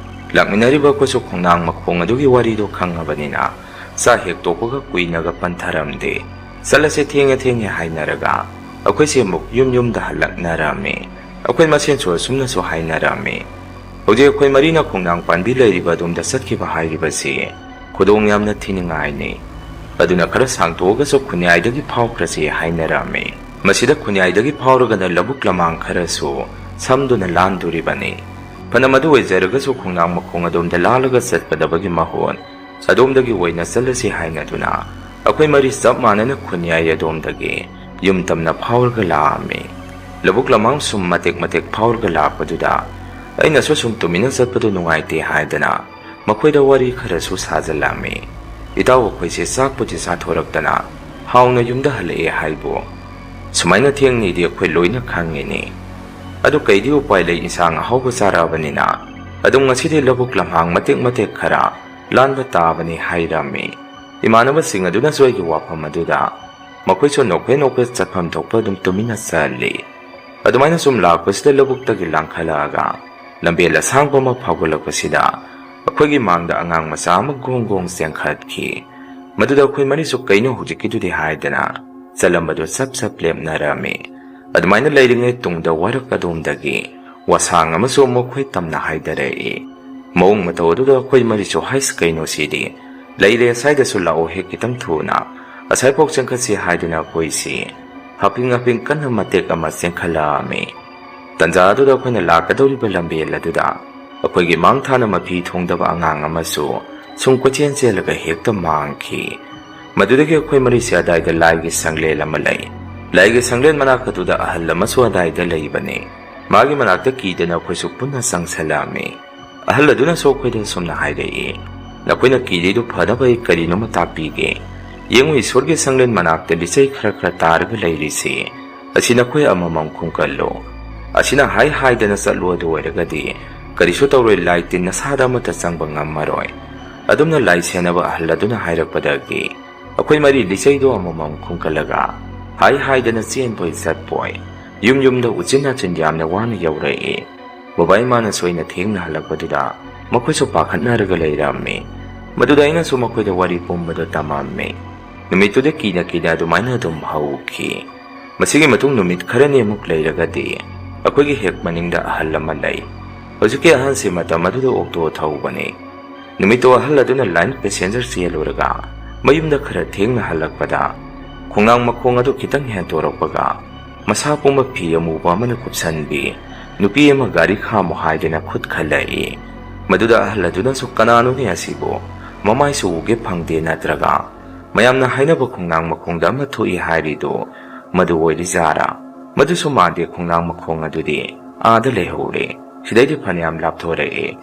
ꯂꯥꯛꯃꯤꯟꯅꯔꯤꯕ ꯑꯩꯈꯣꯏꯁꯨ ꯈꯣꯡꯅꯥꯡ ꯃꯈꯣꯡ ꯑꯗꯨꯒꯤ ꯋꯥꯔꯤꯗꯣ ꯈꯪꯉꯕꯅꯤꯅ, ꯆꯥꯛ ꯍꯦꯛ ꯇꯣꯛꯄꯒ ꯀꯨꯏꯅꯒ ꯄꯟꯊꯔꯝꯗꯦ꯫ "ꯆꯠꯂꯁꯦ, ꯊꯦꯡꯉꯦ ꯊꯦꯡꯉꯦ" ꯍꯥꯏꯅꯔꯒ ꯑꯩꯈꯣꯏꯁꯦ ꯑꯃꯨꯛ ꯌꯨꯝ ꯌꯨꯝꯗ ꯍꯜꯂꯛꯅꯔꯝꯃꯤ꯫ ꯑꯩꯈꯣꯏ ꯃꯁꯦꯟꯁꯨ ꯑꯁꯨꯝꯅꯁꯨ ꯍꯥꯏꯅꯔꯝꯃꯤ, "ꯍꯧꯖꯤꯛ ꯑꯩꯈꯣꯏ ꯃꯔꯤꯅ ꯈꯣꯡꯅꯥꯡ ꯄꯥꯟꯕꯤ ꯂꯩꯔꯤꯕ ꯑꯗꯣꯝꯗ ꯆꯠꯈꯤꯕ ꯍꯥꯏꯔꯤꯕꯁꯤ ꯈꯨꯗꯣꯡ ꯌꯥꯝꯅ ꯊꯤꯅꯤꯡꯉꯥꯏꯅꯤ꯫ ꯑꯗꯨꯅ ꯈꯔ ꯁꯥꯡꯇꯣꯛꯑꯒꯁꯨ ꯈꯨꯟꯌꯥꯏꯗꯒꯤ ꯐꯥꯎꯈ꯭ꯔꯁꯤ" ꯍꯥꯏꯅꯔꯝꯃꯤ꯫ ꯃꯁꯤꯗ ꯈꯨꯟꯌꯥꯏꯗꯒꯤ ꯐꯥꯎꯔꯒꯅ ꯂꯧꯕꯨꯛ ꯂꯃꯥꯡ ꯈꯔꯁꯨ ꯁꯝꯗꯨꯅ ꯂꯥꯟꯗꯣꯔꯤꯕꯅꯤ꯫ ꯐꯅ ꯃꯗꯨ ꯑꯣꯏꯖꯔꯒꯁꯨ ꯈꯣꯡꯅꯥꯡ ꯃꯈꯣꯡ ꯑꯗꯣꯝꯗ ꯂꯥꯜꯂꯒ ꯆꯠꯀꯗꯕꯒꯤ ꯃꯍꯨꯠ ꯑꯗꯣꯝꯗꯒꯤ ꯑꯣꯏꯅ ꯆꯠꯂꯁꯤ ꯍꯥꯏꯅꯗꯨꯅ ꯑꯩꯈꯣꯏ ꯃꯔꯤ ꯆꯞ ꯃꯥꯟꯅꯅ ꯈꯨꯟꯌꯥꯏ ꯑꯗꯣꯝꯗꯒꯤ ꯌꯨꯝ ꯇꯝꯅ ꯐꯥꯎꯔꯒ ꯂꯥꯛꯑꯝꯃꯤ꯫ ꯂꯧꯕꯨꯛ ꯂꯃꯥꯡ ꯁꯨꯝ ꯃꯇꯦꯛ ꯃꯇꯦꯛ ꯐꯥꯎꯔꯒ ꯂꯥꯛꯄꯗꯨꯗ ꯑꯩꯅꯁꯨ ꯁꯨꯝ ꯇꯨꯃꯤꯟꯅ ꯆꯠꯄꯗꯨ ꯅꯨꯡꯉꯥꯏꯇꯦ ꯍꯥꯏꯗꯅ ꯃꯈꯣꯏꯗ ꯋꯥꯔꯤ ꯈꯔꯁꯨ ꯁꯥꯖꯜꯂꯝꯃꯤ꯫ "ꯏꯇꯥꯎ, ꯑꯩꯈꯣꯏꯁꯦ ꯆꯥꯛꯄꯨꯗꯤ ꯆꯥꯊꯣꯔꯛꯇꯅ ꯍꯥꯎꯅ ꯌꯨꯝꯗ ꯍꯜꯂꯛꯑꯦ ꯍꯥꯏꯕꯨ꯫ ꯁꯨꯃꯥꯏꯅ ꯊꯦꯡꯅꯤꯗꯤ ꯑꯩꯈꯣꯏ ꯂꯣꯏꯅ ꯈꯪꯉꯤꯅꯤ꯫ ꯑꯗꯨ ꯀꯩꯗꯤ ꯎꯄꯥꯏ ꯂꯩ, ꯏꯟꯁꯥꯡ ꯑꯍꯥꯎꯕ ꯆꯥꯔꯛꯑꯕꯅꯤꯅ ꯑꯗꯨꯝ ꯉꯁꯤꯗꯤ ꯂꯧꯕꯨꯛ ꯂꯝꯍꯥꯡ ꯃꯇꯦꯛ ꯃꯇꯦꯛ ꯈꯔ ꯂꯥꯟꯕ ꯇꯥꯕꯅꯤ" ꯍꯥꯏꯔꯝꯃꯤ꯫ ꯏꯃꯥꯟꯅꯕꯁꯤꯡ ꯑꯗꯨꯅꯁꯨ ꯑꯩꯒꯤ ꯋꯥꯐꯝ ꯑꯗꯨꯗ ꯃꯈꯣꯏꯁꯨ ꯅꯣꯛꯐꯦꯠ ꯅꯣꯛꯐꯦꯠ ꯆꯠꯐꯝ ꯊꯣꯛꯄ ꯑꯗꯨꯝ ꯇꯨꯃꯤꯟꯅ ꯆꯠꯂꯤ꯫ ꯑꯗꯨꯃꯥꯏꯅ ꯁꯨꯝ ꯂꯥꯛꯄꯁꯤꯗ ꯂꯧꯕꯨꯛꯇꯒꯤ ꯂꯥꯡꯈꯠꯂꯛꯑꯒ ꯂꯝꯕꯦꯜ ꯑꯁꯥꯡꯕ ꯑꯃ ꯐꯥꯎꯒꯠꯂꯛꯄꯁꯤꯗ ꯑꯩꯈꯣꯏꯒꯤ ꯃꯥꯡꯗ ꯑꯉꯥꯡ ꯃꯆꯥ ꯑꯃ ꯒꯣꯡ ꯒꯣꯡ ꯆꯦꯟꯈꯠꯈꯤ꯫ ꯃꯗꯨꯗ ꯑꯩꯈꯣꯏ ꯃꯔꯤꯁꯨ "ꯀꯩꯅꯣ ꯍꯧꯖꯤꯛꯀꯤꯗꯨꯗꯤ?" ꯍꯥꯏꯗꯅ ꯆꯠꯂꯝꯕꯗꯨ ꯆꯞ ꯆꯞ ꯂꯦꯞꯅꯔꯝꯃꯤ꯫ ꯑꯗꯨꯃꯥꯏꯅ ꯂꯩꯔꯤꯉꯩ ꯇꯨꯡꯗ ꯋꯥꯔꯛ ꯑꯗꯣꯝꯗꯒꯤ ꯋꯥꯁꯥꯡ ꯑꯃꯁꯨ ꯑꯃꯨꯛ ꯈꯣꯏ ꯇꯝꯅ ꯍꯥꯏꯊꯔꯛꯏ꯫ ꯃꯑꯣꯡ ꯃꯇꯧ ꯑꯗꯨꯗ ꯑꯩꯈꯣꯏ ꯃꯔꯤꯁꯨ, "ꯍꯩꯁ, ꯀꯩꯅꯣ ꯁꯤꯗꯤ? ꯂꯩꯔꯦ, ꯑꯁꯥꯏꯗꯁꯨ ꯂꯥꯛꯑꯣ ꯍꯦꯛ ꯈꯤꯇꯪ ꯊꯨꯅ, ꯑꯁꯥꯏꯐꯥꯎ ꯆꯦꯟꯈꯠꯁꯤ" ꯍꯥꯏꯗꯨꯅ ꯑꯩꯈꯣꯏꯁꯤ ꯍꯥꯞꯄꯤꯡ ꯍꯥꯞꯄꯤꯡ ꯀꯟꯅ ꯃꯇꯦꯛ ꯑꯃ ꯆꯦꯟꯈꯠꯂꯛꯑꯝꯃꯤ꯫ ꯇꯟꯖꯥ ꯑꯗꯨꯗ ꯑꯩꯈꯣꯏꯅ ꯂꯥꯛꯀꯗꯧꯔꯤꯕ ꯂꯝꯕꯦꯜ ꯑꯗꯨꯗ ꯑꯩꯈꯣꯏꯒꯤ ꯃꯥꯡ ꯊꯥꯅ ꯃꯐꯤ ꯊꯣꯡꯗꯕ ꯑꯉꯥꯡ ꯑꯃꯁꯨ ꯁꯨꯝ ꯀꯣꯏꯆꯦꯟ ꯆꯦꯜꯂꯒ ꯍꯦꯛꯇ ꯃꯥꯡꯈꯤ꯫ ꯃꯗꯨꯗꯒꯤ ꯑꯩꯈꯣꯏ ꯃꯔꯤꯁꯦ ꯑꯗꯥꯏꯗ ꯂꯥꯏꯒꯤ ꯁꯪꯂꯦꯟ ꯑꯃ ꯂꯩ꯫ ꯂꯥꯏꯒꯤ ꯁꯪꯂꯦꯟ ꯃꯅꯥꯛ ꯑꯗꯨꯗ ꯑꯍꯜ ꯑꯃꯁꯨ ꯑꯗꯥꯏꯗ ꯂꯩꯕꯅꯤ꯫ ꯃꯥꯒꯤ ꯃꯅꯥꯛꯇ ꯀꯤꯗꯅ ꯑꯩꯈꯣꯏꯁꯨ ꯄꯨꯟꯅ ꯆꯪꯁꯜꯂꯛꯑꯝꯃꯤ꯫ ꯑꯍꯜ ꯑꯗꯨꯅꯁꯨ ꯑꯩꯈꯣꯏꯗ ꯑꯁꯨꯝꯅ ꯍꯥꯏꯔꯛꯏ, "ꯅꯈꯣꯏꯅ ꯀꯤꯔꯤꯗꯨ ꯐꯅꯕ ꯑꯩ ꯀꯔꯤꯅꯣꯃ ꯇꯥꯛꯄꯤꯒꯦ꯫ ꯌꯦꯡꯉꯨ, ꯏꯁꯣꯔꯒꯤ ꯁꯪꯂꯦꯟ ꯃꯅꯥꯛꯇ ꯂꯤꯆꯩ ꯈꯔ ꯈꯔ ꯇꯥꯔꯒ ꯂꯩꯔꯤꯁꯤ, ꯑꯁꯤ ꯅꯈꯣꯏ ꯑꯃꯃꯝ ꯈꯨꯝꯀꯜꯂꯨ꯫ ꯑꯁꯤꯅ ꯍꯥꯏ ꯍꯥꯏꯗꯅ ꯆꯠꯂꯨ, ꯑꯗꯨ ꯑꯣꯏꯔꯒꯗꯤ ꯀꯔꯤꯁꯨ ꯇꯧꯔꯣꯏ, ꯂꯥꯏ ꯇꯤꯟ ꯅꯁꯥꯗ ꯑꯃꯠꯇ ꯆꯪꯕ ꯉꯝꯃꯔꯣꯏ"꯫ ꯑꯗꯨꯝꯅ ꯂꯥꯏ ꯁꯦꯟꯅꯕ ꯑꯍꯜ ꯑꯗꯨꯅ ꯍꯥꯏꯔꯛꯄꯗꯒꯤ ꯑꯩꯈꯣꯏ ꯃꯔꯤ ꯂꯤꯆꯩꯗꯣ ꯑꯃꯃꯝ ꯈꯨꯝꯀꯠꯂꯒ ꯍꯥꯏ ꯍꯥꯏꯗꯅ ꯆꯦꯟꯕꯣꯏ ꯆꯠꯄꯣꯏ ꯌꯨꯝ ꯌꯨꯝꯗ ꯎꯆꯤꯟ ꯅꯥꯆꯤꯟ ꯌꯥꯝꯅ ꯋꯥꯅ ꯌꯧꯔꯛꯏ꯫ ꯕꯕꯥ ꯏꯃꯥꯅꯁꯨ ꯑꯩꯅ ꯊꯦꯡꯅ ꯍꯜꯂꯛꯄꯗꯨꯗ ꯃꯈꯣꯏꯁꯨ ꯄꯥꯈꯠꯅꯔꯒ ꯂꯩꯔꯝꯃꯤ꯫ ꯃꯗꯨꯗ ꯑꯩꯅꯁꯨ ꯃꯈꯣꯏꯗ ꯋꯥꯔꯤ ꯄꯨꯝꯕꯗꯨ ꯇꯝꯃꯝꯃꯤ꯫ ꯅꯨꯃꯤꯠꯇꯨꯗ ꯀꯤꯅ ꯀꯤꯅ ꯑꯗꯨꯃꯥꯏꯅ ꯑꯗꯨꯝ ꯍꯧꯈꯤ꯫ ꯃꯁꯤꯒꯤ ꯃꯇꯨꯡ ꯅꯨꯃꯤꯠ ꯈꯔꯅꯤꯃꯨꯛ ꯂꯩꯔꯒꯗꯤ ꯑꯩꯈꯣꯏꯒꯤ ꯍꯦꯛ ꯃꯅꯤꯡꯗ ꯑꯍꯜ ꯑꯃ ꯂꯩ꯫ ꯍꯧꯖꯤꯛꯀꯤ ꯑꯍꯜꯁꯤ ꯃꯇꯝ ꯑꯗꯨꯗ ꯑꯣꯛꯇꯣ ꯊꯧꯕꯅꯤ꯫ ꯅꯨꯃꯤꯠꯇꯣ ꯑꯍꯜ ꯑꯗꯨꯅ line passenger ꯆꯦꯜꯂꯨꯔꯒ ꯃꯌꯨꯝꯗ ꯈꯔ ꯊꯦꯡꯅ ꯍꯜꯂꯛꯄꯗ, ꯈꯣꯡꯅꯥꯡ ꯃꯈꯣꯡ ꯑꯗꯨ ꯈꯤꯇꯪ ꯍꯦꯟꯇꯣꯔꯛꯄꯒ, ꯃꯁꯥ ꯄꯨꯝꯕ ꯐꯤ ꯑꯃꯨꯕ ꯑꯃꯅ ꯀꯨꯞꯁꯟꯕꯤ ꯅꯨꯄꯤ ꯑꯃ ꯒꯥꯔꯤ ꯈꯥꯝꯃꯨ ꯍꯥꯏꯗꯅ ꯈꯨꯠ ꯈꯜꯂꯛꯏ꯫ ꯃꯗꯨꯗ ꯑꯍꯜ ꯑꯗꯨꯅꯁꯨ "ꯀꯅꯥꯅꯣꯅꯦ ꯑꯁꯤꯕꯨ? ꯃꯃꯥꯏꯁꯨ ꯎꯒꯦ ꯐꯪꯗꯦ, ꯅꯠꯇ꯭ꯔꯒ ꯃꯌꯥꯝꯅ ꯍꯥꯏꯅꯕ ꯈꯣꯡꯅꯥꯡ ꯃꯈꯣꯡꯗ ꯑꯃ ꯊꯣꯛꯏ ꯍꯥꯏꯔꯤꯗꯨ ꯃꯗꯨ ꯑꯣꯏꯔꯤꯖꯥꯔꯥ? ꯃꯗꯨꯁꯨ ꯃꯥꯟꯗꯦ, ꯈꯣꯡꯅꯥꯡ ꯃꯈꯣꯡ ꯑꯗꯨꯗꯤ ꯑꯥꯗ ꯂꯩꯍꯧꯔꯦ, ꯁꯤꯗꯩꯗꯤ ꯐꯅꯌꯥꯝ ꯂꯥꯞꯊꯣꯔꯛꯑꯦ"꯫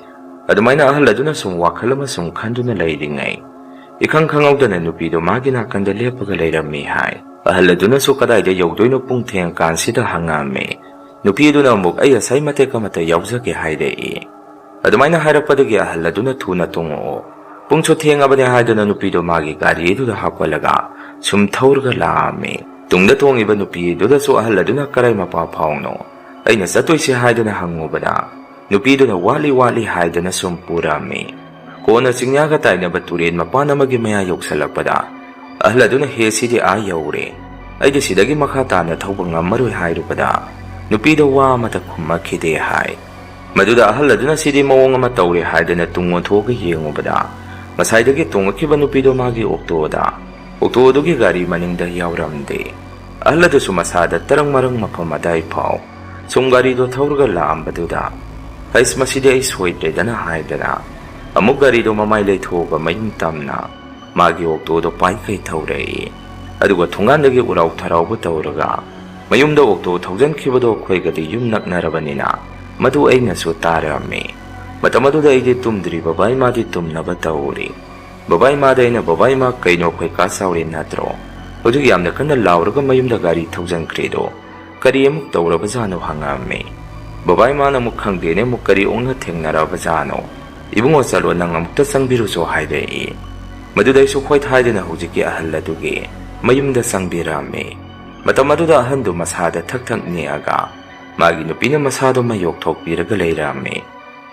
ꯑꯗꯨꯃꯥꯏꯅ ꯑꯍꯜ ꯑꯗꯨꯅ ꯁꯨꯝ ꯋꯥꯈꯜ ꯑꯃ ꯁꯨꯝ ꯈꯟꯗꯨꯅ ꯂꯩꯔꯤꯉꯩ, ꯏꯈꯪ ꯈꯪꯍꯧꯗꯅ ꯅꯨꯄꯤꯗꯣ ꯃꯥꯒꯤ ꯅꯥꯀꯟꯗ ꯂꯦꯞꯄꯒ ꯂꯩꯔꯝꯃꯤ ꯍꯥꯏ꯫ ꯑꯍꯜ ꯑꯗꯨꯅꯁꯨ "ꯀꯗꯥꯏꯗ ꯌꯧꯗꯣꯏꯅꯣ ꯄꯨꯡ ꯊꯦꯡꯉꯀꯥꯟꯁꯤꯗ?" ꯍꯪꯉꯛꯑꯝꯃꯤ꯫ ꯅꯨꯄꯤ ꯑꯗꯨꯅ ꯑꯃꯨꯛ "ꯑꯩ ꯑꯁꯥꯏ ꯃꯇꯦꯛ ꯑꯃꯇ ꯌꯥꯎꯖꯒꯦ" ꯍꯥꯏꯔꯛꯏ꯫ ꯑꯗꯨꯃꯥꯏꯅ ꯍꯥꯏꯔꯛꯄꯗꯒꯤ ꯑꯍꯜ ꯑꯗꯨꯅ "ꯊꯨꯅ ꯇꯣꯡꯉꯛꯑꯣ, ꯄꯨꯡꯁꯨ ꯊꯦꯡꯉꯕꯅꯦ" ꯍꯥꯏꯗꯨꯅ ꯅꯨꯄꯤꯗꯣ ꯃꯥꯒꯤ ꯒꯥꯔꯤ ꯑꯗꯨꯗ ꯍꯥꯞꯀꯠꯂꯒ ꯁꯨꯝ ꯊꯧꯔꯒ ꯂꯥꯛꯑꯝꯃꯤ꯫ ꯇꯨꯡꯗ ꯇꯣꯡꯉꯤꯕ ꯅꯨꯄꯤ ꯑꯗꯨꯗꯁꯨ ꯑꯍꯜ ꯑꯗꯨꯅ "ꯀꯔꯥꯏ ꯃꯄꯥ ꯐꯥꯎꯅꯣ ꯑꯩꯅ ꯆꯠꯇꯣꯏꯁꯦ?" ꯍꯥꯏꯗꯨꯅ ꯍꯪꯉꯨꯕꯗ, ꯅꯨꯄꯤꯗꯨꯅ "ꯋꯥꯠꯂꯤ, ꯋꯥꯠꯂꯤ" ꯍꯥꯏꯗꯨꯅ ꯁꯨꯝ ꯄꯨꯔꯛꯑꯝꯃꯤ꯫ ꯀꯣꯟꯅ ꯆꯤꯡꯌꯥꯒ ꯇꯥꯏꯅꯕ ꯇꯨꯔꯦꯟ ꯃꯄꯥꯟ ꯑꯃꯒꯤ ꯃꯌꯥ ꯌꯧꯁꯜꯂꯛꯄꯗ, ꯑꯍꯜ ꯑꯗꯨꯅ "ꯍꯦ, ꯁꯤꯗꯤ ꯑꯥ ꯌꯧꯔꯦ, ꯑꯩꯗꯤ ꯁꯤꯗꯒꯤ ꯃꯈꯥ ꯇꯥꯅ ꯊꯧꯕ ꯉꯝꯃꯔꯣꯏ" ꯍꯥꯏꯔꯨꯕꯗ, ꯅꯨꯄꯤꯗ ꯋꯥ ꯑꯃꯇ ꯈꯨꯝꯃꯛꯈꯤꯗꯦ ꯍꯥꯏ꯫ ꯃꯗꯨꯗ ꯑꯍꯜ ꯑꯗꯨꯅ "ꯁꯤꯗꯤ ꯃꯑꯣꯡ ꯑꯃ ꯇꯧꯔꯦ" ꯍꯥꯏꯗꯅ ꯇꯨꯡ ꯑꯣꯟꯊꯣꯛꯑꯒ ꯌꯦꯡꯉꯨꯕꯗ, ꯉꯁꯥꯏꯗꯒꯤ ꯇꯣꯡꯉꯛꯈꯤꯕ ꯅꯨꯄꯤꯗꯣ ꯃꯥꯒꯤ ꯑꯣꯛꯇꯣꯗ, ꯑꯣꯛꯇꯣ ꯑꯗꯨꯒꯤ ꯒꯥꯔꯤ ꯃꯅꯤꯡꯗ ꯌꯥꯎꯔꯝꯗꯦ꯫ ꯑꯍꯜ ꯑꯗꯨꯁꯨ ꯃꯁꯥꯗ ꯇꯔꯪ ꯃꯔꯪ ꯃꯐꯝ ꯑꯗꯥꯏ ꯐꯥꯎ ꯁꯨꯝ ꯒꯥꯔꯤꯗꯣ ꯊꯧꯔꯒ ꯂꯥꯛꯑꯝꯕꯗꯨꯗ, "ꯑꯩꯁ, ꯃꯁꯤꯗꯤ ꯑꯩ ꯁꯣꯏꯗ꯭ꯔꯦꯗꯅ" ꯍꯥꯏꯗꯅ ꯑꯃꯨꯛ ꯒꯥꯔꯤꯗꯣ ꯃꯃꯥꯏ ꯂꯩꯊꯣꯛꯑꯒ ꯃꯌꯨꯝ ꯇꯝꯅ ꯃꯥꯒꯤ ꯑꯣꯛꯇꯣꯗꯣ ꯄꯥꯏꯈꯩ ꯊꯧꯔꯛꯏ꯫ ꯑꯗꯨꯒ ꯊꯣꯡꯒꯥꯟꯗꯒꯤ ꯎꯔꯥꯎ ꯊꯔꯥꯎꯕ ꯇꯧꯔꯒ ꯃꯌꯨꯝꯗ ꯑꯣꯛꯇꯣ ꯊꯧꯖꯟꯈꯤꯕꯗꯣ ꯑꯩꯈꯣꯏꯒꯗꯤ ꯌꯨꯝ ꯅꯛꯅꯔꯕꯅꯤꯅ ꯃꯗꯨ ꯑꯩꯅꯁꯨ ꯇꯥꯔꯝꯃꯤ꯫ ꯃꯇꯝ ꯑꯗꯨꯗ ꯑꯩꯗꯤ ꯇꯨꯝꯗ꯭ꯔꯤ, ꯕꯕꯥ ꯏꯃꯥꯗꯤ ꯇꯨꯝꯅꯕ ꯇꯧꯔꯤ꯫ ꯕꯕꯥ ꯏꯃꯥꯗ ꯑꯩꯅ, "ꯕꯕꯥ ꯏꯃꯥ, ꯀꯩꯅꯣ ꯑꯩꯈꯣꯏ ꯀꯥ ꯆꯥꯎꯔꯦ ꯅꯠꯇ꯭ꯔꯣ? ꯍꯧꯖꯤꯛ ꯌꯥꯝꯅ ꯀꯟꯅ ꯂꯥꯎꯔꯒ ꯃꯌꯨꯝꯗ ꯒꯥꯔꯤ ꯊꯧꯖꯟꯈ꯭ꯔꯦꯗꯣ ꯀꯔꯤ ꯑꯃꯨꯛ ꯇꯧꯔꯕꯖꯥꯠꯅꯣ?" ꯍꯪꯉꯛꯑꯝꯃꯤ꯫ ꯕꯕꯥ ꯏꯃꯥꯅ ꯑꯃꯨꯛ, "ꯈꯪꯗꯦꯅꯦ, ꯑꯃꯨꯛ ꯀꯔꯤ ꯑꯣꯛꯅ ꯊꯦꯡꯅꯔꯕꯖꯥꯠꯅꯣ? ꯏꯕꯨꯡꯉꯣ, ꯆꯠꯂꯣ, ꯅꯪ ꯑꯃꯨꯛꯇ ꯆꯪꯕꯤꯔꯨꯆꯣ" ꯍꯥꯏꯔꯛꯏ꯫ ꯃꯗꯨꯗ ꯑꯩꯁꯨ ꯍꯣꯏ ꯍꯥꯏꯗꯅ ꯍꯧꯖꯤꯛꯀꯤ ꯑꯍꯜ ꯑꯗꯨꯒꯤ ꯃꯌꯨꯝꯗ ꯆꯪꯕꯤꯔꯛꯑꯝꯃꯤ꯫ ꯃꯇꯝ ꯑꯗꯨꯗ ꯑꯍꯟꯗꯨ ꯃꯁꯥꯗ ꯊꯛ ꯊꯛ ꯅꯤꯛꯑꯒ ꯃꯥꯒꯤ ꯅꯨꯄꯤꯅ ꯃꯁꯥꯗꯣ ꯃꯌꯣꯛꯊꯣꯛꯄꯤꯔꯒ ꯂꯩꯔꯝꯃꯤ꯫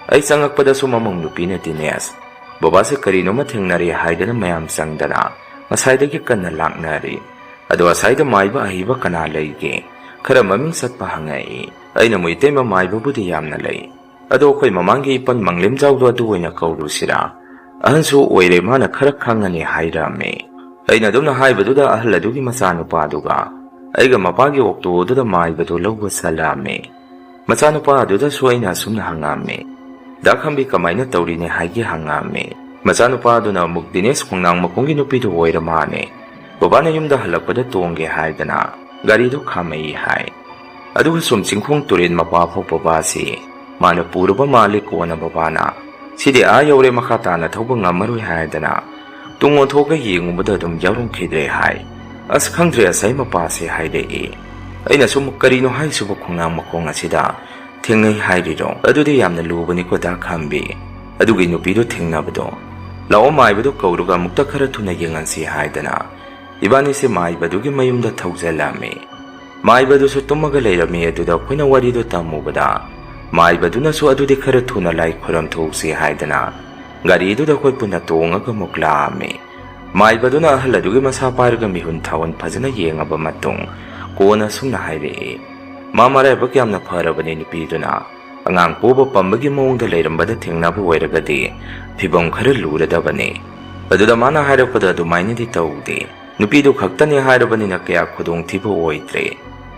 ꯑꯩ ꯆꯪꯉꯛꯄꯗꯁꯨ ꯃꯃꯧ ꯅꯨꯄꯤꯅ "ꯗꯤꯅꯦꯁ, ꯕꯕꯥꯁꯦ ꯀꯔꯤꯅꯣꯃ ꯊꯦꯡꯅꯔꯦ" ꯍꯥꯏꯗꯅ ꯃꯌꯥꯝ ꯆꯪꯗꯅ ꯉꯁꯥꯏꯗꯒꯤ ꯀꯟꯅ ꯂꯥꯛꯅꯔꯤ꯫ "ꯑꯗꯣ ꯑꯁꯥꯏꯗ ꯃꯥꯏꯕ ꯑꯍꯩꯕ ꯀꯅꯥ ꯂꯩꯒꯦ? ꯈꯔ ꯃꯃꯤꯡ ꯆꯠꯄ ꯍꯪꯉꯛꯏ꯫ ꯑꯩꯅ ꯑꯃꯨꯛ, "ꯏꯇꯩꯃ, ꯃꯥꯏꯕꯕꯨꯗꯤ ꯌꯥꯝꯅ ꯂꯩ꯫ ꯑꯗꯣ ꯑꯩꯈꯣꯏ ꯃꯃꯥꯡꯒꯤ ꯏꯄꯟ ꯃꯪꯂꯦꯝꯖꯥꯎꯗꯣ ꯑꯗꯨ ꯑꯣꯏꯅ ꯀꯧꯔꯨꯁꯤꯔꯥ? ꯑꯍꯟꯁꯨ ꯑꯣꯏꯔꯦ, ꯃꯥꯅ ꯈꯔ ꯈꯪꯉꯅꯤ" ꯍꯥꯏꯔꯝꯃꯦ꯫ ꯑꯩꯅ ꯑꯗꯨꯝꯅ ꯍꯥꯏꯕꯗꯨꯗ ꯑꯍꯜ ꯑꯗꯨꯒꯤ ꯃꯆꯥꯅꯨꯄꯥꯗꯨꯒ ꯑꯩꯒ ꯃꯄꯥꯒꯤ ꯑꯣꯛꯇꯣꯗꯨꯗ ꯃꯥꯏꯕꯗꯨ ꯂꯧꯕ ꯆꯠꯂꯛꯑꯝꯃꯦ꯫ ꯃꯆꯥꯅꯨꯄꯥ ꯑꯗꯨꯗꯁꯨ ꯑꯩꯅ ꯑꯁꯨꯝꯅ ꯍꯪꯉꯝꯃꯦ, "ꯗꯥ ꯈꯝꯕꯤ, ꯀꯃꯥꯏꯅ ꯇꯧꯔꯤꯅꯦ ꯍꯥꯏꯒꯦ?" ꯍꯪꯉꯝꯃꯦ꯫ ꯃꯆꯥꯅꯨꯄꯥ ꯑꯗꯨꯅ ꯑꯃꯨꯛ ꯗꯤꯅꯦꯁ ꯈꯣꯡꯅꯥꯡ ꯃꯈꯣꯡꯒꯤ ꯅꯨꯄꯤꯗꯨ ꯑꯣꯏꯔ ꯃꯥꯅꯦ꯫ ꯕꯕꯥꯅ ꯌꯨꯝꯗ ꯍꯜꯂꯛꯄꯗ ꯇꯣꯡꯒꯦ ꯍꯥꯏꯗꯅ ꯒꯥꯔꯤꯗꯨ ꯈꯥꯝꯃꯛꯏ ꯍꯥꯏ꯫ ꯑꯗꯨꯒ ꯁꯨꯝ ꯆꯤꯡꯈꯣꯡ ꯇꯨꯔꯦꯜ ꯃꯄꯥ ꯐꯥꯎ ꯕꯕꯥꯁꯤ ꯃꯥꯅ ꯄꯨꯔꯕ ꯃꯥꯜꯂꯤ꯫ ꯀꯣꯟꯅ ꯕꯕꯥꯅ, "ꯁꯤꯗꯤ ꯑꯥ ꯌꯧꯔꯦ, ꯃꯈꯥ ꯇꯥꯅ ꯊꯧꯕ ꯉꯝꯃꯔꯣꯏ" ꯍꯥꯏꯗꯅ ꯇꯨꯡ ꯑꯣꯟꯊꯣꯛꯑꯒ ꯌꯦꯡꯉꯨꯕꯗ ꯑꯗꯨꯝ ꯌꯥꯎꯔꯝꯈꯤꯗ꯭ꯔꯦ ꯍꯥꯏ꯫ "ꯑꯁ, ꯈꯪꯗ꯭ꯔꯦ, ꯑꯁꯥꯏ ꯃꯄꯥꯁꯦ" ꯍꯥꯏꯔꯛꯏ꯫ ꯑꯩꯅꯁꯨ ꯑꯃꯨꯛ, "ꯀꯔꯤꯅꯣ ꯍꯥꯏꯁꯤꯕꯨ, ꯈꯣꯡꯅꯥꯡ ꯃꯈꯣꯡ ꯑꯁꯤꯗ ꯊꯦꯡꯅꯩ ꯍꯥꯏꯔꯤꯔꯣ? ꯑꯗꯨꯗꯤ ꯌꯥꯝꯅ ꯂꯨꯕꯅꯤꯀꯣ, ꯗꯥ ꯈꯥꯝꯕꯤ, ꯑꯗꯨꯒꯤ ꯅꯨꯄꯤꯗꯨ ꯊꯦꯡꯅꯕꯗꯣ꯫ ꯂꯥꯛꯑꯣ, ꯃꯥꯏꯕꯗꯨ ꯀꯧꯔꯒ ꯑꯃꯨꯛꯇ ꯈꯔ ꯊꯨꯅ ꯌꯦꯡꯍꯟꯁꯤ" ꯍꯥꯏꯗꯅ ꯏꯕꯥꯅꯤꯁꯦ ꯃꯥꯏꯕꯗꯨꯒꯤ ꯃꯌꯨꯝꯗ ꯊꯧꯖꯜꯂꯝꯃꯤ꯫ ꯃꯥꯏꯕꯗꯨꯁꯨ ꯇꯨꯝꯃꯒ ꯂꯩꯔꯝꯃꯤ꯫ ꯑꯗꯨꯗ ꯑꯩꯈꯣꯏꯅ ꯋꯥꯔꯤꯗꯨ ꯇꯝꯃꯨꯕꯗ ꯃꯥꯏꯕꯗꯨꯅꯁꯨ ꯑꯗꯨꯗꯤ ꯈꯔ ꯊꯨꯅ ꯂꯥꯏ ꯈꯨꯔꯝ ꯊꯣꯛꯁꯤ ꯍꯥꯏꯗꯅ ꯒꯥꯔꯤꯗꯨꯗ ꯑꯩꯈꯣꯏ ꯄꯨꯟꯅ ꯇꯣꯡꯉꯒ ꯑꯃꯨꯛ ꯂꯥꯛꯑꯝꯃꯤ꯫ ꯃꯥꯏꯕꯗꯨꯅ ꯑꯍꯜ ꯑꯗꯨꯒꯤ ꯃꯁꯥ ꯄꯥꯏꯔꯒ ꯃꯤꯍꯨꯟ ꯊꯥꯍꯨꯟ ꯐꯖꯅ ꯌꯦꯡꯉꯕ ꯃꯇꯨꯡ ꯀꯣꯟꯅ ꯑꯁꯨꯝꯅ ꯍꯥꯏꯔꯛꯏ, "ꯃꯥ ꯃꯔꯥꯏꯕꯛ ꯌꯥꯝꯅ ꯐꯔꯕꯅꯤ, ꯅꯨꯄꯤꯗꯨꯅ ꯑꯉꯥꯡ ꯄꯣꯕ ꯄꯝꯕꯒꯤ ꯃꯑꯣꯡꯗ ꯂꯩꯔꯝꯕꯗ ꯊꯦꯡꯅꯕ ꯑꯣꯏꯔꯒꯗꯤ ꯐꯤꯕꯝ ꯈꯔ ꯂꯨꯔꯗꯕꯅꯤ꯫ ꯑꯗꯨꯗ ꯃꯥꯅ ꯍꯥꯏꯔꯛꯄꯗ ꯑꯗꯨꯃꯥꯏꯅꯗꯤ ꯇꯧꯗꯦ꯫ ꯅꯨꯄꯤꯗꯨ ꯈꯛꯇꯅꯤ ꯍꯥꯏꯔꯕꯅꯤꯅ ꯀꯌꯥ ꯈꯨꯗꯣꯡꯊꯤꯕ ꯑꯣꯏꯗ꯭ꯔꯦ꯫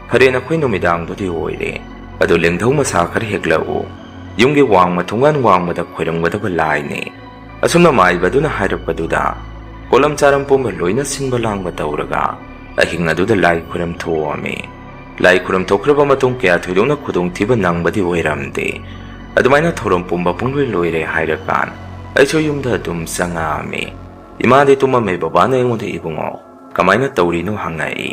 ꯐꯔꯦ, ꯅꯈꯣꯏ ꯅꯨꯃꯤꯗꯥꯡꯕꯨꯗꯤ ꯑꯣꯏꯔꯦ꯫ ꯑꯗꯨ ꯂꯦꯡꯙꯧ ꯃꯁꯥ ꯈꯔ ꯍꯦꯛꯂꯛꯎ꯫ ꯌꯨꯝꯒꯤ ꯋꯥꯡꯃ ꯊꯣꯡꯒꯥꯟ ꯋꯥꯡꯃꯗ ꯈꯣꯏꯔꯝꯒꯗꯕ ꯂꯥꯏꯅꯤ"꯫ ꯑꯁꯨꯝꯅ ꯃꯥꯏꯕꯗꯨꯅ ꯍꯥꯏꯔꯛꯄꯗꯨꯗ ꯀꯣꯂꯝ ꯆꯥꯔꯝ ꯄꯨꯝꯕ ꯂꯣꯏꯅ ꯁꯤꯟꯕ ꯂꯥꯡꯕ ꯇꯧꯔꯒ ꯑꯍꯤꯡ ꯑꯗꯨꯗ ꯂꯥꯏ ꯈꯨꯔꯝ ꯊꯣꯛꯑꯝꯃꯤ꯫ ꯂꯥꯏ ꯈꯨꯔꯝ ꯊꯣꯛꯈ꯭ꯔꯕ ꯃꯇꯨꯡ ꯀꯌꯥ ꯊꯣꯏꯗꯣꯛꯅ ꯈꯨꯗꯣꯡꯊꯤꯕ ꯅꯪꯕꯗꯤ ꯑꯣꯏꯔꯝꯗꯦ꯫ ꯑꯗꯨꯃꯥꯏꯅ ꯊꯧꯔꯝ ꯄꯨꯝꯕ ꯄꯨꯡꯂꯣꯏ ꯂꯣꯏꯔꯦ ꯍꯥꯏꯔꯀꯥꯟ ꯑꯩꯁꯨ ꯌꯨꯝꯗ ꯑꯗꯨꯝ ꯆꯪꯉꯛꯑꯝꯃꯤ꯫ ꯏꯃꯥꯗꯤ ꯇꯨꯝꯃꯝꯃꯦ꯫ ꯕꯕꯥꯅ ꯑꯩꯉꯣꯟꯗ, "ꯏꯕꯨꯡꯉꯣ, ꯀꯃꯥꯏꯅ ꯇꯧꯔꯤꯅꯣ?" ꯍꯪꯉꯛꯏ꯫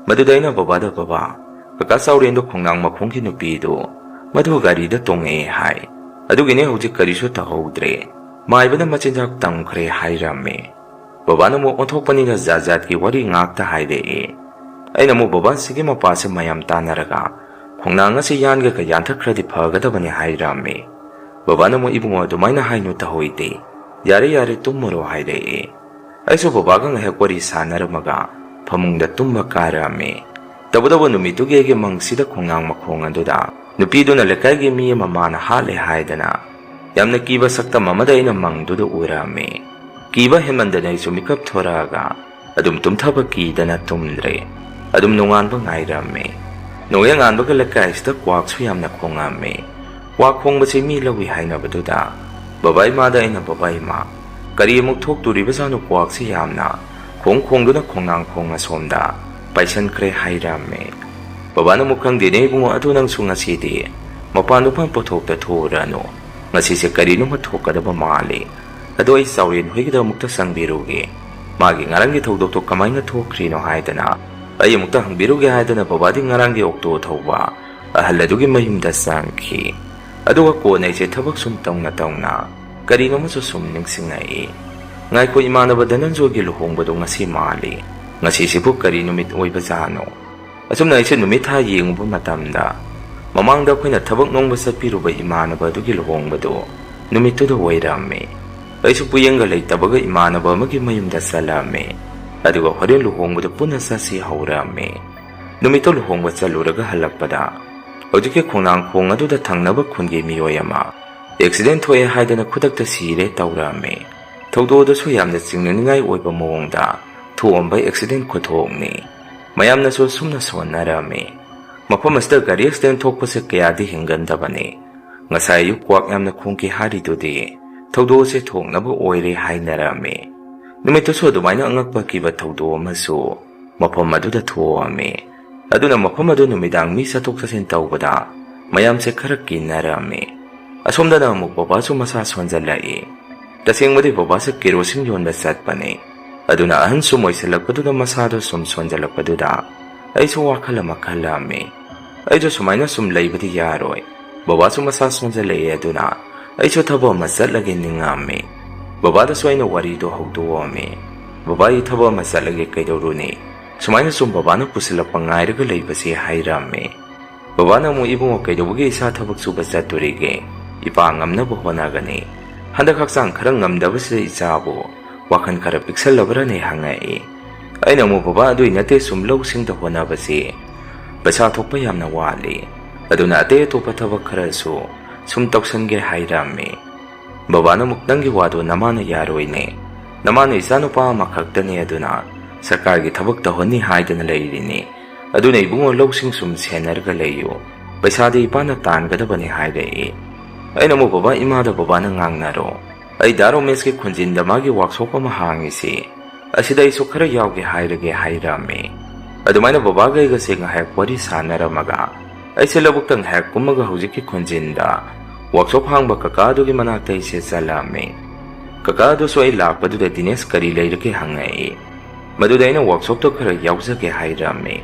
ꯃꯗꯨꯗ ꯑꯩꯅ ꯕꯕꯥꯗ, "ꯕꯕꯥ, ꯀꯀꯥ ꯆꯥꯎꯔꯦꯟꯗꯣ ꯈꯣꯡꯅꯥꯡ ꯃꯈꯣꯡꯒꯤ ꯅꯨꯄꯤꯗꯨ ꯃꯗꯨ ꯒꯥꯔꯤꯗ ꯇꯣꯡꯉꯛꯑꯦ ꯍꯥꯏ꯫ ꯑꯗꯨꯒꯤꯅꯦ ꯍꯧꯖꯤꯛ ꯀꯔꯤꯁꯨ ꯇꯧꯍꯧꯗ꯭ꯔꯦ꯫ ꯃꯥꯏꯕꯅ ꯃꯆꯤꯟꯖꯥꯛ ꯇꯝꯈ꯭ꯔꯦ" ꯍꯥꯏꯔꯝꯃꯤ꯫ ꯕꯕꯥꯅ ꯑꯃꯨꯛ ꯑꯣꯟꯊꯣꯛꯄꯅꯤꯅ ꯖꯥꯠ ꯖꯥꯠꯀꯤ ꯋꯥꯔꯤ ꯉꯥꯛꯇ ꯍꯥꯏꯔꯛꯏ꯫ ꯑꯩꯅ ꯑꯃꯨꯛ, "ꯕꯕꯥ, ꯁꯤꯒꯤ ꯃꯄꯥꯁꯦ ꯃꯌꯥꯝ ꯇꯥꯟꯅꯔꯒ ꯈꯣꯡꯅꯥꯡ ꯑꯁꯤ ꯌꯥꯟꯈ꯭ꯔꯒ ꯌꯥꯟꯊꯠꯈ꯭ꯔꯗꯤ ꯐꯒꯗꯕꯅꯤ" ꯍꯥꯏꯔꯝꯃꯤ꯫ ꯕꯕꯥꯅ ꯑꯃꯨꯛ, "ꯏꯕꯨꯡꯉꯣ, ꯑꯗꯨꯃꯥꯏꯅ ꯍꯥꯏꯅꯨ ꯇꯍꯣꯏꯗꯦ꯫ ꯌꯥꯔꯦ, ꯌꯥꯔꯦ, ꯇꯨꯝꯃꯨꯔꯣ" ꯍꯥꯏꯔꯛꯑꯦ꯫ ꯑꯩꯁꯨ ꯕꯕꯥꯒ ꯉꯥꯏꯍꯥꯛ ꯋꯥꯔꯤ ꯁꯥꯟꯅꯔꯝꯃꯒ ꯐꯃꯨꯡꯗ ꯇꯨꯝꯕ ꯀꯥꯔꯛꯑꯝꯃꯤ꯫ ꯇꯧꯕꯇꯕꯨ ꯅꯨꯃꯤꯠꯇꯨꯒꯤ ꯑꯩꯒꯤ ꯃꯪꯁꯤꯗ ꯈꯣꯡꯅꯥꯡ ꯃꯈꯣꯡ ꯑꯗꯨꯗ ꯅꯨꯄꯤꯗꯨꯅ ꯂꯩꯀꯥꯏꯒꯤ ꯃꯤ ꯑꯃ ꯃꯥꯅ ꯍꯥꯠꯂꯦ ꯍꯥꯏꯗꯅ ꯌꯥꯝꯅ ꯀꯤꯕ ꯁꯛꯇꯝ ꯑꯃꯗ ꯑꯩꯅ ꯃꯪꯗꯨꯗ ꯎꯔꯛꯑꯝꯃꯤ꯫ ꯀꯤꯕ ꯍꯦꯟꯃꯟꯗꯅ ꯑꯩꯁꯨ ꯃꯤꯀꯞ ꯊꯣꯔꯛꯑꯒ ꯑꯗꯨꯝ ꯇꯨꯝꯊꯕ ꯀꯤꯗꯅ ꯇꯨꯝꯗ꯭ꯔꯦ꯫ ꯑꯗꯨꯝ ꯅꯣꯡꯉꯥꯟꯕ ꯉꯥꯏꯔꯝꯃꯤ꯫ ꯅꯣꯡꯌꯥ ꯉꯥꯟꯕꯒ ꯂꯩꯀꯥꯏꯁꯤꯗ ꯀ꯭ꯋꯥꯛꯁꯨ ꯌꯥꯝꯅ ꯈꯣꯡꯉꯝꯃꯤ꯫ ꯀ꯭ꯋꯥꯛ ꯈꯣꯡꯕꯁꯤ ꯃꯤ ꯂꯧꯏ ꯍꯥꯏꯅꯕꯗꯨꯗ ꯕꯕꯥ ꯏꯃꯥꯗ ꯑꯩꯅ, "ꯕꯕꯥ ꯏꯃꯥ, ꯀꯔꯤ ꯑꯃꯨꯛ ꯊꯣꯛꯇꯣꯔꯤꯕꯖꯥꯠꯅꯣ ꯀ꯭ꯋꯥꯛꯁꯤ ꯌꯥꯝꯅ ꯈꯣꯡ ꯈꯣꯡꯗꯨꯅ ꯈꯣꯡꯅꯥꯡ ꯈꯣꯡ ꯑꯁꯣꯝꯗ ꯄꯥꯏꯁꯟꯈ꯭ꯔꯦ" ꯍꯥꯏꯔꯝꯃꯤ꯫ ꯕꯕꯥꯅ ꯑꯃꯨꯛ, "ꯈꯪꯗꯦꯅꯦ ꯏꯕꯨꯡꯉꯣ, ꯑꯗꯨ ꯅꯪꯁꯨ ꯉꯁꯤꯗꯤ ꯃꯄꯥꯟꯗꯨ ꯐꯥꯎ ꯄꯨꯊꯣꯛꯇ ꯊꯣꯛꯎꯔꯅꯨ꯫ ꯉꯁꯤꯁꯦ ꯀꯔꯤꯅꯣꯃ ꯊꯣꯛꯀꯗꯕ ꯃꯥꯜꯂꯤ꯫ ꯑꯗꯣ ꯑꯩ ꯆꯥꯎꯔꯦꯟ ꯍꯣꯏꯒꯤꯗ ꯑꯃꯨꯛꯇ ꯆꯪꯕꯤꯔꯨꯒꯦ꯫ ꯃꯥꯒꯤ ꯉꯔꯥꯡꯒꯤ ꯊꯧꯗꯣꯛꯇꯣ ꯀꯃꯥꯏꯅ ꯊꯣꯛꯈ꯭ꯔꯤꯅꯣ ꯍꯥꯏꯗꯅ ꯑꯩ ꯑꯃꯨꯛꯇ ꯍꯪꯕꯤꯔꯨꯒꯦ" ꯍꯥꯏꯗꯅ ꯕꯕꯥꯗꯤ ꯉꯔꯥꯡꯒꯤ ꯑꯣꯛꯇꯣ ꯊꯧꯕ ꯑꯍꯜ ꯑꯗꯨꯒꯤ ꯃꯌꯨꯝꯗ ꯆꯪꯈꯤ꯫ ꯑꯗꯨꯒ ꯀꯣꯟꯅ ꯑꯩꯁꯦ ꯊꯕꯛ ꯁꯨꯝ ꯇꯧꯅ ꯇꯧꯅ ꯀꯔꯤꯅꯣꯃꯁꯨ ꯁꯨꯝ ꯅꯤꯡꯁꯤꯡꯉꯛꯏ꯫ "ꯉꯥꯏꯈꯣ, ꯏꯃꯥꯟꯅꯕ ꯙꯅꯟꯖꯣꯏꯒꯤ ꯂꯨꯍꯣꯡꯕꯗꯣ ꯉꯁꯤ ꯃꯥꯜꯂꯤ꯫ ꯉꯁꯤꯁꯤꯕꯨ ꯀꯔꯤ ꯅꯨꯃꯤꯠ ꯑꯣꯏꯕꯖꯥꯠꯅꯣ?" ꯑꯁꯨꯝꯅ ꯑꯩꯁꯦ ꯅꯨꯃꯤꯠ ꯊꯥ ꯌꯦꯡꯉꯨꯕ ꯃꯇꯝꯗ ꯃꯃꯥꯡꯗ ꯑꯩꯈꯣꯏꯅ ꯊꯕꯛ ꯅꯣꯝꯕ ꯆꯠꯄꯤꯔꯨꯕ ꯏꯃꯥꯟꯅꯕ ꯑꯗꯨꯒꯤ ꯂꯨꯍꯣꯡꯕꯗꯨ ꯅꯨꯃꯤꯠꯇꯨꯗ ꯑꯣꯏꯔꯝꯃꯤ꯫ ꯑꯩꯁꯨ ꯄꯨꯌꯦꯡꯒ ꯂꯩꯇꯕꯒ ꯏꯃꯥꯟꯅꯕ ꯑꯃꯒꯤ ꯃꯌꯨꯝꯗ ꯆꯠꯂꯝꯃꯤ꯫ ꯑꯗꯨꯒ ꯍꯣꯔꯦꯟ ꯂꯨꯍꯣꯡꯕꯗ ꯄꯨꯟꯅ ꯆꯠꯁꯤ ꯍꯧꯔꯝꯃꯤ꯫ ꯅꯨꯃꯤꯠꯇꯨ ꯂꯨꯍꯣꯡꯕ ꯆꯠꯂꯨꯔꯒ ꯍꯜꯂꯛꯄꯗ ꯍꯧꯖꯤꯛꯀꯤ ꯈꯣꯡꯅꯥꯡ ꯈꯣꯡ ꯑꯗꯨꯗ ꯊꯪꯅꯕ ꯈꯨꯟꯒꯤ ꯃꯤꯑꯣꯏ ꯑꯃ ꯑꯦꯛꯁꯤꯗꯦꯟ ꯊꯣꯛꯑꯦ ꯍꯥꯏꯗꯅ ꯈꯨꯗꯛꯇ ꯁꯤꯔꯦ ꯇꯧꯔꯝꯃꯤ꯫ ꯊꯧꯗꯣꯛ ꯑꯗꯨꯁꯨ ꯌꯥꯝꯅ ꯆꯤꯡꯅꯅꯤꯡꯉꯥꯏ ꯑꯣꯏꯕ ꯃꯑꯣꯡꯗ ꯊꯣꯛꯑꯝꯕ ꯑꯦꯛꯁꯤꯗꯦꯟ ꯈꯨꯊꯣꯛꯅꯤ꯫ ꯃꯌꯥꯝꯅꯁꯨ ꯑꯁꯨꯝꯅ ꯁꯣꯟꯅꯔꯝꯃꯤ꯫ ꯃꯐꯝ ꯑꯁꯤꯗ ꯒꯥꯔꯤ ꯑꯦꯛꯁꯤꯗꯦꯟ ꯊꯣꯛꯄꯁꯦ ꯀꯌꯥꯗꯤ ꯍꯦꯟꯒꯟꯗꯕꯅꯤ꯫ ꯉꯁꯥꯏ ꯑꯌꯨꯛ ꯀ꯭ꯋꯥꯛ ꯌꯥꯝꯅ ꯈꯣꯡꯈꯤ ꯍꯥꯏꯔꯤꯗꯨꯗꯤ ꯊꯧꯗꯣꯛ ꯑꯁꯤ ꯊꯣꯛꯅꯕ ꯑꯣꯏꯔꯦ ꯍꯥꯏꯅꯔꯝꯃꯤ꯫ ꯅꯨꯃꯤꯠꯇꯨꯁꯨ ꯑꯗꯨꯃꯥꯏꯅ ꯑꯉꯛꯄ ꯀꯤꯕ ꯊꯧꯗꯣꯛ ꯑꯃꯁꯨ ꯃꯐꯝ ꯑꯗꯨꯗ ꯊꯣꯛꯑꯝꯃꯤ꯫ ꯑꯗꯨꯅ ꯃꯐꯝ ꯑꯗꯨ ꯅꯨꯃꯤꯗꯥꯡ ꯃꯤ ꯆꯠꯊꯣꯛ ꯆꯠꯁꯤꯟ ꯇꯧꯕꯗ ꯃꯌꯥꯝꯁꯦ ꯈꯔ ꯀꯤꯅꯔꯝꯃꯤ꯫ ꯑꯁꯣꯝꯗꯅ ꯑꯃꯨꯛ ꯕꯕꯥꯁꯨ ꯃꯁꯥ ꯁꯣꯟꯖꯜꯂꯛꯏ꯫ ꯇꯁꯦꯡꯕꯗꯤ ꯕꯕꯥꯁꯦ ꯀꯦꯔꯣꯁꯤꯟ ꯌꯣꯟꯕ ꯆꯠꯄꯅꯤ꯫ ꯑꯗꯨꯅ ꯑꯍꯟ ꯁꯨꯝ ꯑꯣꯏꯁꯤꯜꯂꯛꯄꯗꯨꯗ ꯃꯁꯥꯗꯣ ꯁꯨꯝ ꯁꯣꯟꯖꯜꯂꯛꯄꯗꯨꯗ ꯑꯩꯁꯨ ꯋꯥꯈꯜ ꯑꯃ ꯈꯜꯂꯝꯃꯤ꯫ ꯑꯩꯁꯨ ꯁꯨꯃꯥꯏꯅ ꯁꯨꯝ ꯂꯩꯕꯗꯤ ꯌꯥꯔꯣꯏ꯫ ꯕꯕꯥꯁꯨ ꯃꯁꯥ ꯁꯣꯟꯖꯜꯂꯛꯑꯦ, ꯑꯗꯨꯅ ꯑꯩꯁꯨ ꯊꯕꯛ ꯑꯃ ꯆꯠꯂꯒꯦ ꯅꯤꯡꯉꯝꯃꯤ꯫ ꯕꯕꯥꯗꯁꯨ ꯑꯩꯅ ꯋꯥꯔꯤꯗꯣ ꯍꯧꯗꯣꯛꯑꯝꯃꯤ꯫ "ꯕꯕꯥ, ꯑꯩ ꯊꯕꯛ ꯑꯃ ꯆꯠꯂꯒꯦ, ꯀꯩꯗꯧꯔꯨꯅꯤ? ꯁꯨꯃꯥꯏꯅ ꯁꯨꯝ ꯕꯕꯥꯅ ꯄꯨꯁꯤꯜꯂꯛꯄ ꯉꯥꯏꯔꯒ ꯂꯩꯕꯁꯦ" ꯍꯥꯏꯔꯝꯃꯤ꯫ ꯕꯕꯥꯅ ꯑꯃꯨꯛ, "ꯏꯕꯨꯡꯉꯣ, ꯀꯩꯗꯧꯕꯒꯤ ꯏꯁꯥ ꯊꯕꯛ ꯁꯨꯕ ꯆꯠꯇꯣꯔꯤꯒꯦ? ꯏꯄꯥ ꯉꯝꯅꯕ ꯍꯣꯠꯅꯒꯅꯤ꯫ ꯍꯟꯗꯛ ꯍꯛꯆꯥꯡ ꯈꯔ ꯉꯝꯗꯕꯁꯤꯗ ꯏꯆꯥꯕꯨ ꯋꯥꯈꯜ ꯈꯔ ꯄꯤꯛꯁꯜꯂꯕ꯭ꯔꯅꯦ?" ꯍꯪꯉꯛꯏ꯫ ꯑꯩꯅ ꯑꯃꯨꯛ, "ꯕꯕꯥ, ꯑꯗꯨꯏ ꯅꯠꯇꯦ, ꯁꯨꯝ ꯂꯧꯁꯤꯡꯗ ꯍꯣꯠꯅꯕꯁꯦ ꯄꯩꯁꯥ ꯊꯣꯛꯄ ꯌꯥꯝꯅ ꯋꯥꯠꯂꯤ, ꯑꯗꯨꯅ ꯑꯇꯩ ꯑꯇꯣꯞꯄ ꯊꯕꯛ ꯈꯔꯁꯨ ꯁꯨꯝ ꯇꯧꯁꯟꯒꯦ" ꯍꯥꯏꯔꯝꯃꯤ꯫ ꯕꯕꯥꯅ ꯑꯃꯨꯛ, "ꯅꯪꯒꯤ ꯋꯥꯗꯣ ꯅꯃꯥꯅ ꯌꯥꯔꯣꯏꯅꯦ, ꯅꯃꯥꯅ ꯏꯆꯥꯅꯨꯄꯥ ꯑꯃꯈꯛꯇꯅꯦ, ꯑꯗꯨꯅ ꯁꯔꯀꯥꯔꯒꯤ ꯊꯕꯛ ꯇꯧꯍꯟꯅꯤ ꯍꯥꯏꯗꯅ ꯂꯩꯔꯤꯅꯤ, ꯑꯗꯨꯅ ꯏꯕꯨꯡꯉꯣ, ꯂꯧꯁꯤꯡ ꯁꯨꯝ ꯁꯦꯟꯅꯔꯒ ꯂꯩꯌꯨ, ꯄꯩꯁꯥꯗꯤ ꯏꯄꯥꯅ ꯇꯥꯟꯒꯗꯕꯅꯤ" ꯍꯥꯏꯔꯛꯏ꯫ ꯑꯩꯅ ꯑꯃꯨꯛ, "ꯕꯕꯥ, ꯏꯃꯥꯗ ꯕꯕꯥꯅ ꯉꯥꯡꯅꯔꯣ, ꯑꯩ ꯗꯥ ꯔꯣꯃꯦꯁꯀꯤ ꯈꯨꯟꯖꯤꯟꯗ ꯃꯥꯒꯤ ꯋꯥꯛꯁꯣꯞ ꯑꯃ ꯍꯥꯡꯉꯤꯁꯤ, ꯑꯁꯤꯗ ꯑꯩꯁꯨ ꯈꯔ ꯌꯥꯎꯒꯦ ꯍꯥꯏꯔꯒꯦ" ꯍꯥꯏꯔꯝꯃꯤ꯫ ꯑꯗꯨꯃꯥꯏꯅ ꯕꯕꯥꯒ ꯑꯩꯒꯁꯦ ꯉꯥꯏꯍꯥꯛ ꯋꯥꯔꯤ ꯁꯥꯟꯅꯔꯝꯃꯒ, ꯑꯩꯁꯦ ꯂꯧꯕꯨꯛꯇ ꯉꯥꯏꯍꯥꯛ ꯀꯨꯝꯃꯒ ꯍꯧꯖꯤꯛꯀꯤ ꯈꯨꯟꯖꯤꯟꯗ ꯋꯥꯛꯁꯣꯞ ꯍꯥꯡꯕ ꯀꯀꯥ ꯑꯗꯨꯒꯤ ꯃꯅꯥꯛꯇ ꯑꯩꯁꯦ ꯆꯠꯂꯝꯃꯤ꯫ ꯀꯀꯥ ꯑꯗꯨꯁꯨ ꯑꯩ ꯂꯥꯛꯄꯗꯨꯗ "ꯗꯤꯅꯦꯁ, ꯀꯔꯤ ꯂꯩꯔꯒꯦ?" ꯍꯪꯉꯛꯏ꯫ ꯃꯗꯨꯗ ꯑꯩꯅ "ꯋꯥꯛꯁꯣꯞꯇꯣ ꯈꯔ ꯌꯥꯎꯖꯒꯦ" ꯍꯥꯏꯔꯝꯃꯤ꯫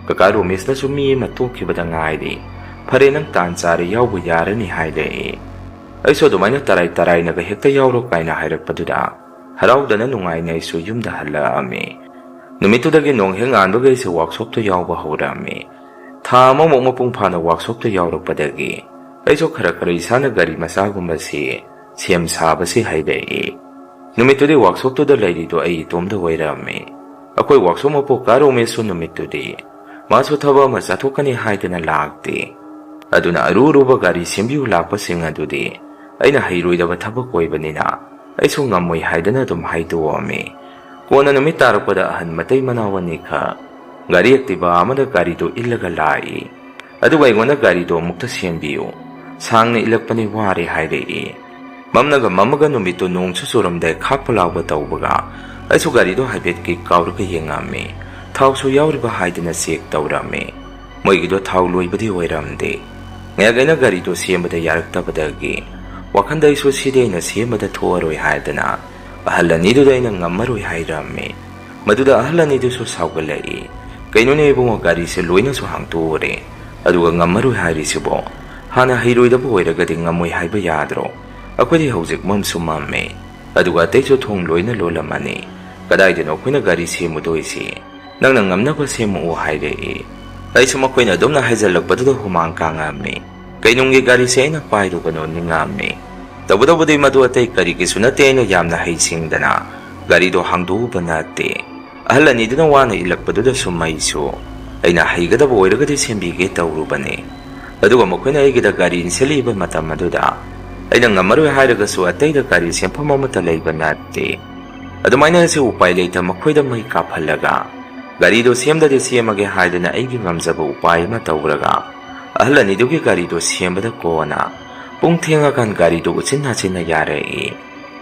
"ꯀꯀꯥ ꯔꯣꯃꯦꯁꯅꯁꯨ ꯃꯤ ꯑꯃ ꯇꯣꯛꯈꯤꯕꯗ ꯉꯥꯏꯔꯤ, ꯐꯔꯦ, ꯅꯪ ꯇꯥꯟ ꯆꯥꯔꯦ, ꯌꯥꯎꯕ ꯌꯥꯔꯅꯤ" ꯍꯥꯏꯔꯛꯏ꯫ ꯑꯩꯁꯨ ꯑꯗꯨꯃꯥꯏꯅ ꯇꯔꯥꯏ ꯇꯔꯥꯏꯅꯒ "ꯍꯦꯛꯇ ꯌꯥꯎꯔꯣ" ꯀꯥꯏꯅ ꯍꯥꯏꯔꯛꯄꯗꯨꯗ ꯍꯔꯥꯎꯗꯅ ꯅꯨꯡꯉꯥꯏꯅ ꯑꯩꯁꯨ ꯌꯨꯝꯗ ꯍꯜꯂꯛꯑꯝꯃꯤ꯫ ꯅꯨꯃꯤꯠꯇꯨꯗꯒꯤ ꯅꯣꯡ ꯍꯦꯛ ꯉꯥꯟꯕꯒ ꯑꯩꯁꯦ ꯋꯥꯛꯁꯣꯞꯇ ꯌꯥꯎꯕ ꯍꯧꯔꯛꯑꯝꯃꯤ꯫ ꯊꯥ ꯑꯃꯃꯨꯛ ꯃꯄꯨꯡ ꯐꯥꯅ ꯋꯥꯛꯁꯣꯞꯇ ꯌꯥꯎꯔꯛꯄꯗꯒꯤ ꯑꯩꯁꯨ ꯈꯔ ꯈꯔ ꯏꯁꯥꯅ ꯒꯥꯔꯤ ꯃꯆꯥꯒꯨꯝꯕꯁꯤ ꯁꯦꯝ ꯁꯥꯕꯁꯤ ꯍꯩꯔꯛꯏ꯫ ꯅꯨꯃꯤꯠꯇꯨꯗꯤ ꯋꯥꯛꯁꯣꯞꯇꯨꯗ ꯂꯩꯔꯤꯗꯣ ꯑꯩ ꯏꯇꯣꯝꯗ ꯑꯣꯏꯔꯝꯃꯤ꯫ ꯑꯩꯈꯣꯏ ꯋꯥꯛꯁꯣꯞ ꯃꯄꯨ ꯀꯥ ꯔꯣꯃꯦꯁꯁꯨ ꯅꯨꯃꯤꯠꯇꯨꯗꯤ ꯃꯥꯁꯨ ꯊꯕꯛ ꯑꯃ ꯆꯠꯊꯣꯛꯀꯅꯤ ꯍꯥꯏꯗꯅ ꯂꯥꯛꯇꯦ꯫ ꯑꯗꯨꯅ ꯑꯔꯨ ꯑꯔꯨꯕ ꯒꯥꯔꯤ ꯁꯦꯝꯕꯤꯌꯨ ꯂꯥꯛꯄꯁꯤꯡ ꯑꯗꯨꯗꯤ ꯑꯩꯅ ꯍꯩꯔꯣꯏꯗꯕ ꯊꯕꯛ ꯑꯣꯏꯕꯅꯤꯅ ꯑꯩꯁꯨ ꯉꯝꯃꯣꯏ ꯍꯥꯏꯗꯅ ꯑꯗꯨꯝ ꯍꯥꯏꯗꯣꯛꯑꯝꯃꯤ꯫ ꯀꯣꯟꯅ ꯅꯨꯃꯤꯠ ꯇꯥꯔꯛꯄꯗ ꯑꯍꯟ ꯃꯇꯩ ꯃꯅꯥꯎ ꯑꯅꯤꯈꯛ ꯒꯥꯔꯤ ꯑꯦꯛꯇꯤꯚꯥ ꯑꯃꯗ ꯒꯥꯔꯤꯗꯨ ꯏꯜꯂꯒ ꯂꯥꯛꯏ꯫ ꯑꯗꯨꯒ ꯑꯩꯉꯣꯟꯗ "ꯒꯥꯔꯤꯗꯣ ꯑꯃꯨꯛꯇ ꯁꯦꯝꯕꯤꯌꯨ, ꯁꯥꯡꯅ ꯏꯜꯂꯛꯄꯅꯤ, ꯋꯥꯔꯦ" ꯍꯥꯏꯔꯛꯏ꯫ ꯃꯝꯅꯒ ꯃꯝꯃꯒ ꯅꯨꯃꯤꯠꯇꯨ ꯅꯣꯡꯁꯨ ꯆꯨꯔꯝꯗꯦ, ꯈꯥꯛꯄ ꯂꯥꯎꯕ ꯇꯧꯕꯒ ꯑꯩꯁꯨ ꯒꯥꯔꯤꯗꯣ ꯍꯥꯏꯐꯦꯠ ꯀꯤꯛ ꯀꯥꯎꯔꯒ ꯌꯦꯡꯉꯝꯃꯤ꯫ ꯊꯥꯎꯁꯨ ꯌꯥꯎꯔꯤꯕ ꯍꯥꯏꯗꯅ ꯆꯦꯛ ꯇꯧꯔꯝꯃꯤ꯫ ꯃꯣꯏꯒꯤꯗꯣ ꯊꯥꯎ ꯂꯣꯏꯕꯗꯤ ꯑꯣꯏꯔꯝꯗꯦ꯫ ꯉꯥꯏꯍꯥꯛ ꯑꯩꯅ ꯒꯥꯔꯤꯗꯣ ꯁꯦꯝꯕꯗ ꯌꯥꯔꯛꯇꯕꯗꯒꯤ ꯋꯥꯈꯟꯗ ꯑꯩꯁꯨ "ꯁꯤꯗꯤ ꯑꯩꯅ ꯁꯦꯝꯕꯗ ꯊꯣꯛꯑꯔꯣꯏ" ꯍꯥꯏꯗꯅ ꯑꯍꯜ ꯑꯅꯤꯗꯨꯗ ꯑꯩꯅ "ꯉꯝꯃꯔꯣꯏ" ꯍꯥꯏꯔꯝꯃꯤ꯫ ꯃꯗꯨꯗ ꯑꯍꯜ ꯑꯅꯤꯗꯨꯁꯨ ꯁꯥꯎꯒꯠꯂꯛꯏ, "ꯀꯩꯅꯣꯅꯦ ꯏꯕꯨꯡꯉꯣ, ꯒꯥꯔꯤꯁꯦ ꯂꯣꯏꯅꯁꯨ ꯍꯥꯡꯇꯣꯛꯎꯔꯦ, ꯑꯗꯨꯒ ꯉꯝꯃꯔꯣꯏ ꯍꯥꯏꯔꯤꯁꯤꯕꯣ? ꯍꯥꯟꯅ ꯍꯩꯔꯣꯏꯗꯕ ꯑꯣꯏꯔꯒꯗꯤ ꯉꯝꯃꯣꯏ ꯍꯥꯏꯕ ꯌꯥꯗ꯭ꯔꯣ? ꯑꯩꯈꯣꯏꯗꯤ ꯍꯧꯖꯤꯛ ꯃꯝꯁꯨ ꯃꯝꯃꯦ, ꯑꯗꯨꯒ ꯑꯇꯩꯁꯨ ꯊꯣꯡ ꯂꯣꯏꯅ ꯂꯣꯜꯂꯝꯃꯅꯤ꯫ ꯀꯗꯥꯏꯗꯅꯣ ꯑꯩꯈꯣꯏꯅ ꯒꯥꯔꯤ ꯁꯦꯝꯃꯨꯗꯣꯏꯁꯤ? ꯅꯪꯅ ꯉꯝꯅꯕ ꯁꯦꯝꯃꯛꯑꯣ" ꯍꯥꯏꯔꯛꯏ꯫ ꯑꯩꯁꯨ ꯃꯈꯣꯏꯅ ꯑꯗꯨꯝꯅ ꯍꯥꯏꯖꯜꯂꯛꯄꯗꯨꯗ ꯍꯨꯃꯥꯡ ꯀꯥꯡꯉꯝꯃꯤ꯫ ꯀꯩꯅꯨꯡꯒꯤ ꯒꯥꯔꯤꯁꯦ ꯑꯩꯅ ꯄꯥꯏꯔꯨꯕꯅꯣ ꯅꯤꯡꯉꯝꯃꯤ꯫ ꯇꯧꯕꯇꯕꯨꯗꯤ ꯃꯗꯨ ꯑꯇꯩ ꯀꯔꯤꯒꯤꯁꯨ ꯅꯠꯇꯦ, ꯑꯩꯅ ꯌꯥꯝꯅ ꯍꯩꯁꯤꯡꯗꯅ ꯒꯥꯔꯤꯗꯣ ꯍꯥꯡꯗꯣꯛꯎꯕ ꯅꯠꯇꯦ꯫ ꯑꯍꯜ ꯑꯅꯤꯗꯨꯅ ꯋꯥꯅ ꯏꯜꯂꯛꯄꯗꯨꯗ ꯁꯨꯝ ꯑꯩꯁꯨ ꯑꯩꯅ ꯍꯩꯒꯗꯕ ꯑꯣꯏꯔꯒꯗꯤ ꯁꯦꯝꯕꯤꯒꯦ ꯇꯧꯔꯨꯕꯅꯤ꯫ ꯑꯗꯨꯒ ꯃꯈꯣꯏꯅ ꯑꯩꯒꯤꯗ ꯒꯥꯔꯤ ꯏꯟꯁꯤꯜꯂꯛꯏꯕ ꯃꯇꯝ ꯑꯗꯨꯗ ꯑꯩꯅ ꯉꯝꯃꯔꯣꯏ ꯍꯥꯏꯔꯒꯁꯨ ꯑꯇꯩꯗ ꯒꯥꯔꯤ ꯁꯦꯝꯐꯝ ꯑꯃꯠꯇ ꯂꯩꯕ ꯅꯠꯇꯦ꯫ ꯑꯗꯨꯃꯥꯏꯅ ꯑꯩꯁꯨ ꯎꯄꯥꯏ ꯂꯩꯇ ꯃꯈꯣꯏꯗ ꯃꯩ ꯀꯥꯞꯍꯜꯂꯒ ꯒꯥꯔꯤꯗꯣ ꯁꯦꯝꯗꯗꯤ ꯁꯦꯝꯃꯒꯦ ꯍꯥꯏꯗꯅ ꯑꯩꯒꯤ ꯉꯝꯖꯕ ꯎꯄꯥꯏ ꯑꯃ ꯇꯧꯔꯒ ꯑꯍꯜ ꯑꯅꯤꯗꯨꯒꯤ ꯒꯥꯔꯤꯗꯣ ꯁꯦꯝꯕꯗ ꯀꯣꯟꯅ ꯄꯨꯡ ꯊꯦꯡꯉꯀꯥꯟ ꯒꯥꯔꯤꯗꯣ ꯎꯆꯤꯟ ꯅꯥꯆꯤꯟꯅ ꯌꯥꯔꯛꯏ꯫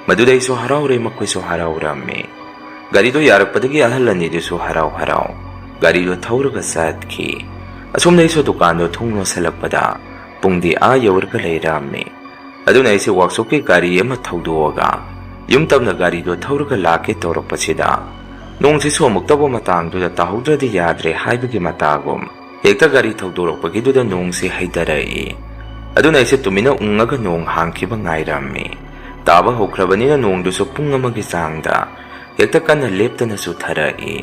ꯃꯗꯨꯗ ꯑꯩꯁꯨ ꯍꯔꯥꯎꯔꯦ, ꯃꯈꯣꯏꯁꯨ ꯍꯔꯥꯎꯔꯝꯃꯤ꯫ ꯒꯥꯔꯤꯗꯣ ꯌꯥꯔꯛꯄꯗꯒꯤ ꯑꯍꯜ ꯑꯅꯤꯗꯨꯁꯨ ꯍꯔꯥꯎ ꯍꯔꯥꯎ ꯒꯥꯔꯤꯗꯣ ꯊꯧꯔꯒ ꯆꯠꯈꯤ꯫ ꯑꯁꯣꯝꯗ ꯑꯩꯁꯨ ꯗꯨꯀꯥꯟꯗꯣ ꯊꯣꯡ ꯂꯣꯟꯁꯤꯜꯂꯛꯄꯗ ꯄꯨꯡꯗꯤ ꯑꯥ ꯌꯧꯔꯒ ꯂꯩꯔꯝꯃꯤ꯫ ꯑꯗꯨꯅ ꯑꯩꯁꯦ ꯋꯥꯛꯁꯣꯞꯀꯤ ꯒꯥꯔꯤ ꯑꯃ ꯊꯧꯗꯣꯛꯑꯒ ꯌꯨꯝ ꯇꯝꯅ ꯒꯥꯔꯤꯗꯣ ꯊꯧꯔꯒ ꯂꯥꯛꯀꯦ ꯇꯧꯔꯛꯄꯁꯤꯗ ꯅꯣꯡꯁꯤꯁꯨ ꯑꯃꯨꯛꯇꯕꯨ ꯃꯇꯥꯡꯗꯨꯗ ꯇꯥꯍꯧꯗ꯭ꯔꯗꯤ ꯌꯥꯗ꯭ꯔꯦ ꯍꯥꯏꯕꯒꯤ ꯃꯇꯥꯒꯨꯝ ꯍꯦꯛꯇ ꯒꯥꯔꯤ ꯊꯧꯗꯣꯔꯛꯄꯒꯤꯗꯨꯗ ꯅꯣꯡꯁꯤ ꯍꯩꯊꯔꯛꯏ꯫ ꯑꯗꯨꯅ ꯑꯩꯁꯦ ꯇꯨꯃꯤꯟꯅ ꯎꯪꯉꯒ ꯅꯣꯡ ꯍꯥꯡꯈꯤꯕ ꯉꯥꯏꯔꯝꯃꯤ꯫ ꯇꯥꯕ ꯍꯧꯈ꯭ꯔꯕꯅꯤꯅ ꯅꯣꯡꯗꯨꯁꯨ ꯄꯨꯡ ꯑꯃꯒꯤ ꯆꯥꯡꯗ ꯍꯦꯛꯇ ꯀꯟꯅ ꯂꯦꯞꯇꯅ ꯆꯨꯊꯔꯛꯏ꯫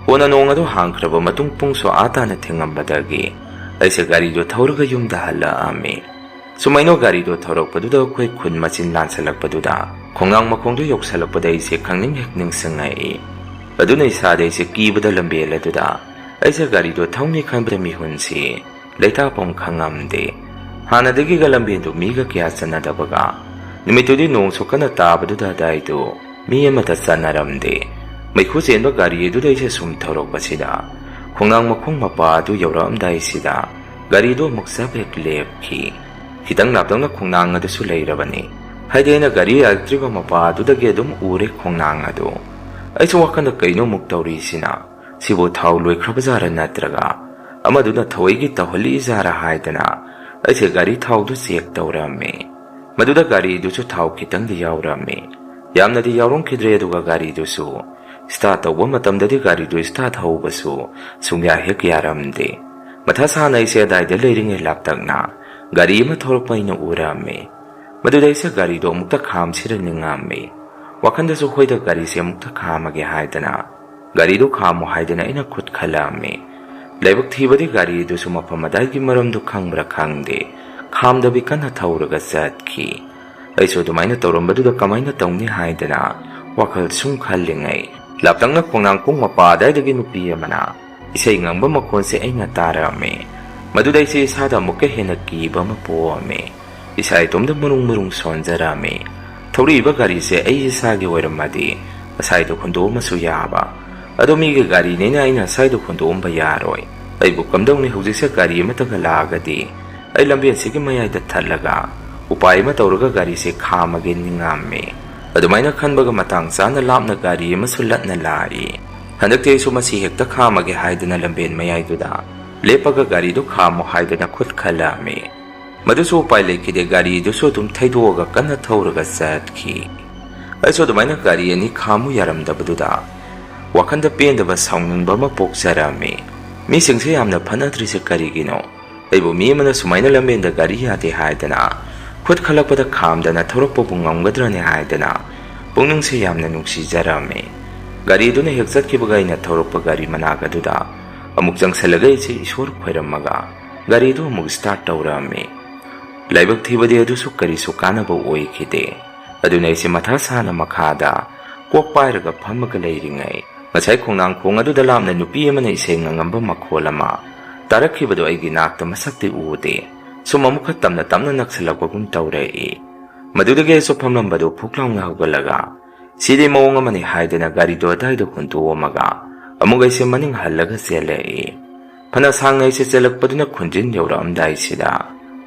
ꯀꯣꯟꯅ ꯅꯣꯡ ꯑꯗꯨ ꯍꯥꯡꯈ꯭ꯔꯕ ꯃꯇꯨꯡ ꯄꯨꯡꯁꯨ ꯑꯥ ꯇꯥꯅ ꯊꯦꯡꯉꯝꯕꯗꯒꯤ ꯑꯩꯁꯦ ꯒꯥꯔꯤꯗꯣ ꯊꯧꯔꯒ ꯌꯨꯝꯗ ꯍꯜꯂꯛꯑꯝꯃꯤ꯫ ꯁꯨꯃꯥꯏꯅ ꯒꯥꯔꯤꯗꯣ ꯊꯧꯔꯛꯄꯗꯨꯗ ꯑꯩꯈꯣꯏ ꯈꯨꯟ ꯃꯆꯤꯟ ꯂꯥꯟꯁꯜꯂꯛꯄꯗꯨꯗ ꯈꯣꯡꯅꯥꯡ ꯃꯈꯣꯡꯗꯣ ꯌꯧꯁꯜꯂꯛꯄꯗ ꯑꯩꯁꯦ ꯈꯪꯅꯤꯡ ꯍꯦꯛ ꯅꯤꯡꯁꯤꯡꯉꯛꯏ꯫ ꯑꯗꯨꯅ ꯏꯁꯥꯗ ꯑꯩꯁꯦ ꯀꯤꯕꯗ ꯂꯝꯕꯦꯜ ꯑꯗꯨꯗ ꯑꯩꯁꯦ ꯒꯥꯔꯤꯗꯣ ꯊꯧꯅꯤ ꯈꯟꯕꯗ ꯃꯤꯍꯨꯟꯁꯤ ꯂꯩꯇꯥꯐꯝ ꯈꯪꯉꯝꯗꯦ꯫ ꯍꯥꯟꯅꯗꯒꯤꯒ ꯂꯝꯕꯦꯟꯗꯨ ꯃꯤꯒ ꯀꯌꯥ ꯆꯠꯅꯗꯕꯒ ꯅꯨꯃꯤꯠꯇꯨꯗꯤ ꯅꯣꯡꯁꯨ ꯀꯟꯅ ꯇꯥꯕꯗꯨꯗ ꯑꯗꯥꯏꯗꯨ ꯃꯤ ꯑꯃꯠꯇ ꯆꯠꯅꯔꯝꯗꯦ꯫ ꯃꯩꯈꯨ ꯆꯦꯟꯕ ꯒꯥꯔꯤ ꯑꯗꯨꯗ ꯑꯩꯁꯦ ꯁꯨꯝ ꯊꯧꯔꯛꯄꯁꯤꯗ ꯈꯣꯡꯅꯥꯡ ꯃꯈꯣꯡ ꯃꯄꯥ ꯑꯗꯨ ꯌꯧꯔꯛꯑꯝꯗꯥꯏꯁꯤꯗ ꯒꯥꯔꯤꯗꯨ ꯑꯃꯨꯛ ꯆꯞ ꯍꯦꯛ ꯂꯦꯞꯈꯤ꯫ ꯈꯤꯇꯪ ꯂꯥꯞꯇꯛꯅ ꯈꯣꯡꯅꯥꯡ ꯑꯗꯨꯁꯨ ꯂꯩꯔꯕꯅꯤ꯫ ꯍꯥꯏꯗꯤ ꯑꯩꯅ ꯒꯥꯔꯤ ꯌꯥꯔꯛꯇ꯭ꯔꯤꯕ ꯃꯄꯥ ꯑꯗꯨꯗꯒꯤ ꯑꯗꯨꯝ ꯎꯔꯦ ꯈꯣꯡꯅꯥꯡ ꯑꯗꯨ꯫ ꯑꯩꯁꯨ ꯋꯥꯈꯜꯗ ꯀꯩꯅꯣ ꯑꯃꯨꯛ ꯇꯧꯔꯤꯁꯤꯅ? ꯁꯤꯕꯨ ꯊꯥꯎ ꯂꯣꯏꯈ꯭ꯔꯕ ꯖꯥꯔ ꯅꯠꯇ꯭ꯔꯒ ꯑꯃꯗꯨꯅ ꯊꯧꯋꯥꯏꯒꯤ ꯇꯧꯍꯜꯂꯛꯏ ꯖꯥꯔ ꯍꯥꯏꯗꯅ ꯑꯩꯁꯦ ꯒꯥꯔꯤ ꯊꯥꯎꯗꯨ ꯆꯦꯛ ꯇꯧꯔꯝꯃꯤ꯫ ꯃꯗꯨꯗ ꯒꯥꯔꯤꯗꯨꯁꯨ ꯊꯥꯎ ꯈꯤꯇꯪꯗꯤ ꯌꯥꯎꯔꯝꯃꯤ꯫ ꯌꯥꯝꯅꯗꯤ ꯌꯥꯎꯔꯝꯈꯤꯗ꯭ꯔꯦ, ꯑꯗꯨꯒ ꯒꯥꯔꯤꯗꯨꯁꯨ ꯁ꯭ꯇꯥꯔꯠ ꯇꯧꯕ ꯃꯇꯝꯗꯗꯤ ꯒꯥꯔꯤꯗꯨ ꯁ꯭ꯇꯥꯔꯠ ꯍꯧꯕꯁꯨ ꯁꯨꯡꯌꯥ ꯍꯦꯛ ꯌꯥꯔꯝꯗꯦ꯫ ꯃꯊꯥ ꯁꯥꯅ ꯑꯩꯁꯦ ꯑꯗꯥꯏꯗ ꯂꯩꯔꯤꯉꯩ ꯂꯥꯞꯇꯛꯅ ꯒꯥꯔꯤ ꯑꯃ ꯊꯧꯔꯛꯄ ꯑꯩꯅ ꯎꯔꯝꯃꯤ꯫ ꯃꯗꯨꯗ ꯑꯩꯁꯦ ꯒꯥꯔꯤꯗꯣ ꯑꯃꯨꯛꯇ ꯈꯥꯝꯁꯤꯔ ꯅꯤꯡꯉꯝꯃꯤ꯫ ꯋꯥꯈꯜꯗꯁꯨ ꯍꯣꯏꯗ ꯒꯥꯔꯤꯁꯦ ꯑꯃꯨꯛꯇ ꯈꯥꯝꯃꯒꯦ ꯍꯥꯏꯗꯅ ꯒꯥꯔꯤꯗꯨ ꯈꯥꯝꯃꯨ ꯍꯥꯏꯗꯅ ꯑꯩꯅ ꯈꯨꯠ ꯈꯜꯂꯝꯃꯤ꯫ ꯂꯥꯏꯕꯛ ꯊꯤꯕꯗꯤ ꯒꯥꯔꯤꯗꯨꯁꯨ ꯃꯐꯝ ꯑꯗꯥꯏꯒꯤ ꯃꯔꯝꯗꯨ ꯈꯪꯕ꯭ꯔꯥ ꯈꯪꯗꯦ, ꯈꯥꯝꯗꯕꯤ ꯀꯟꯅ ꯊꯧꯔꯒ ꯆꯠꯈꯤ꯫ ꯑꯩꯁꯨ ꯑꯗꯨꯃꯥꯏꯅ ꯇꯧꯔꯝꯕꯗꯨꯗ ꯀꯃꯥꯏꯅ ꯇꯧꯅꯤ ꯍꯥꯏꯗꯅ ꯋꯥꯈꯜ ꯁꯨꯝ ꯈꯜꯂꯤꯉꯩ ꯂꯥꯞꯇꯛꯅ ꯈꯣꯡꯅꯥꯡ ꯈꯣꯡ ꯃꯄꯥ ꯑꯗꯥꯏꯗꯒꯤ ꯅꯨꯄꯤ ꯑꯃꯅ ꯏꯁꯩ ꯉꯪꯕ ꯃꯈꯣꯟꯁꯦ ꯑꯩꯅ ꯇꯥꯔꯛꯑꯝꯃꯤ꯫ ꯃꯗꯨꯗ ꯑꯩꯁꯦ ꯏꯁꯥꯗ ꯑꯃꯨꯛꯀ ꯍꯦꯟꯅ ꯀꯤꯕ ꯑꯃ ꯄꯣꯛꯑꯝꯃꯤ꯫ ꯏꯁꯥ ꯏꯇꯣꯝꯇ ꯃꯔꯨꯡ ꯃꯔꯨꯡ ꯁꯣꯟꯖꯔꯝꯃꯤ꯫ ꯊꯧꯔꯛꯏꯕ ꯒꯥꯔꯤꯁꯦ ꯑꯩ ꯏꯁꯥꯒꯤ ꯑꯣꯏꯔꯝꯃꯗꯤ ꯉꯁꯥꯏꯗꯣ ꯍꯨꯟꯗꯣꯛꯑꯝꯃꯁꯨ ꯌꯥꯕ꯫ ꯑꯗꯣ ꯃꯤꯒꯤ ꯒꯥꯔꯤꯅꯤꯅ ꯑꯩꯅ ꯉꯁꯥꯏꯗꯣ ꯍꯨꯟꯗꯣꯛꯑꯝꯕ ꯌꯥꯔꯣꯏ꯫ ꯑꯩꯕꯨ ꯀꯝꯗꯧꯅꯤ ꯍꯧꯖꯤꯛꯁꯦ ꯒꯥꯔꯤ ꯑꯃꯠꯇꯒ ꯂꯥꯛꯑꯒꯗꯤ? ꯑꯩ ꯂꯝꯕꯦꯟꯁꯤꯒꯤ ꯃꯌꯥꯏꯗ ꯊꯠꯂꯒ ꯎꯄꯥꯏ ꯑꯃ ꯇꯧꯔꯒ ꯒꯥꯔꯤꯁꯦ ꯈꯥꯝꯃꯒꯦ ꯅꯤꯡꯉꯝꯃꯤ꯫ ꯑꯗꯨꯃꯥꯏꯅ ꯈꯟꯕꯒ ꯃꯇꯥꯡ ꯆꯥꯅ ꯂꯥꯞꯅ ꯒꯥꯔꯤ ꯑꯃꯁꯨ ꯂꯠꯅ ꯂꯥꯛꯏ꯫ ꯍꯟꯗꯛꯇꯤ ꯑꯩꯁꯨ ꯃꯁꯤ ꯍꯦꯛꯇ ꯈꯥꯝꯃꯒꯦ ꯍꯥꯏꯗꯨꯅ ꯂꯝꯕꯦꯟ ꯃꯌꯥꯏꯗꯨꯗ ꯂꯦꯞꯄꯒ ꯒꯥꯔꯤꯗꯨ ꯈꯥꯝꯃꯣ ꯍꯥꯏꯗꯨꯅ ꯈꯨꯠ ꯈꯜꯂꯝꯃꯤ꯫ ꯃꯗꯨꯁꯨ ꯎꯄꯥꯏ ꯂꯩꯈꯤꯗꯦ, ꯒꯥꯔꯤꯗꯨꯁꯨ ꯑꯗꯨꯝ ꯊꯩꯗꯣꯛꯑꯒ ꯀꯟꯅ ꯊꯧꯔꯒ ꯆꯠꯈꯤ꯫ ꯑꯩꯁꯨ ꯑꯗꯨꯃꯥꯏꯅ ꯒꯥꯔꯤ ꯑꯅꯤ ꯈꯥꯝꯃꯨ ꯌꯥꯔꯝꯗꯕꯗꯨꯗ ꯋꯥꯈꯟꯗ ꯄꯦꯟꯗꯕ ꯁꯥꯎꯅꯤꯡꯕ ꯑꯃ ꯄꯣꯛꯆꯔꯝꯃꯤ꯫ ꯃꯤꯁꯤꯡꯁꯦ ꯌꯥꯝꯅ ꯐꯅꯗ꯭ꯔꯤꯁꯦ ꯀꯔꯤꯒꯤꯅꯣ? ꯑꯩꯕꯨ ꯃꯤ ꯑꯃꯅ ꯁꯨꯃꯥꯏꯅ ꯂꯝꯕꯦꯟꯗ ꯒꯥꯔꯤ ꯌꯥꯗꯦ ꯍꯥꯏꯗꯅ ꯈꯨꯠ ꯈꯜꯂꯛꯄꯗ ꯈꯥꯝꯗꯅ ꯊꯧꯔꯛꯄꯕꯨ ꯉꯝꯒꯗ꯭ꯔꯅꯦ ꯍꯥꯏꯗꯅ ꯄꯨꯛꯅꯤꯡꯁꯦ ꯌꯥꯝꯅ ꯅꯨꯡꯁꯤꯖꯔꯝꯃꯤ꯫ ꯒꯥꯔꯤꯗꯨꯅ ꯍꯦꯛ ꯆꯠꯈꯤꯕꯒ ꯑꯩꯅ ꯊꯧꯔꯛꯄ ꯒꯥꯔꯤ ꯃꯅꯥꯛ ꯑꯗꯨꯗ ꯑꯃꯨꯛ ꯆꯪꯁꯜꯂꯒ ꯑꯩꯁꯦ ꯏꯁꯣꯔ ꯈꯣꯏꯔꯝꯃꯒ ꯒꯥꯔꯤꯗꯨ ꯑꯃꯨꯛ start ꯇꯧꯔꯝꯃꯤ꯫ ꯂꯥꯏꯕꯛ ꯊꯤꯕꯗꯤ ꯑꯗꯨꯁꯨ ꯀꯔꯤꯁꯨ ꯀꯥꯟꯅꯕ ꯑꯣꯏꯈꯤꯗꯦ꯫ ꯑꯗꯨꯅ ꯑꯩꯁꯦ ꯃꯊꯥ ꯁꯥꯅ ꯃꯈꯥꯗ ꯀꯣꯛ ꯄꯥꯏꯔꯒ ꯐꯝꯃꯒ ꯂꯩꯔꯤꯉꯩ, ꯉꯁꯥꯏ ꯈꯣꯡꯅꯥꯡ ꯈꯣꯡ ꯑꯗꯨꯗ ꯂꯥꯞꯅ ꯅꯨꯄꯤ ꯑꯃꯅ ꯏꯁꯩ ꯉꯪꯉꯝꯕ ꯃꯈꯣꯜ ꯑꯃ ꯇꯥꯔꯛꯈꯤꯕꯗꯨ ꯑꯩꯒꯤ ꯅꯥꯛꯇ ꯃꯁꯛꯇꯤ ꯎꯗꯦ꯫ ꯁꯨꯝ ꯑꯃꯨꯛꯀ ꯇꯞꯅ ꯇꯞꯅ ꯅꯛꯁꯤꯜꯂꯛꯄꯒꯨꯝ ꯇꯧꯔꯛꯏ꯫ ꯃꯗꯨꯗꯒꯤ ꯑꯩꯁꯨ ꯐꯝꯂꯝꯕꯗꯨ ꯐꯨꯛ ꯂꯥꯎꯅ ꯍꯧꯒꯠꯂꯒ, "ꯁꯤꯗꯤ ꯃꯑꯣꯡ ꯑꯃꯅꯤ" ꯍꯥꯏꯗꯅ ꯒꯥꯔꯤꯗꯣ ꯑꯗꯥꯏꯗ ꯍꯨꯟꯗꯣꯛꯑꯝꯃꯒ ꯑꯃꯨꯛ ꯑꯩꯁꯦ ꯃꯅꯤꯡ ꯍꯜꯂꯒ ꯆꯦꯜꯂꯛꯏ꯫ ꯐꯅ ꯁꯥꯡꯅ ꯑꯩꯁꯦ ꯆꯦꯜꯂꯛꯄꯗꯨꯅ ꯈꯨꯟꯖꯤꯟ ꯌꯧꯔꯛꯑꯝꯗꯥꯏꯁꯤꯗ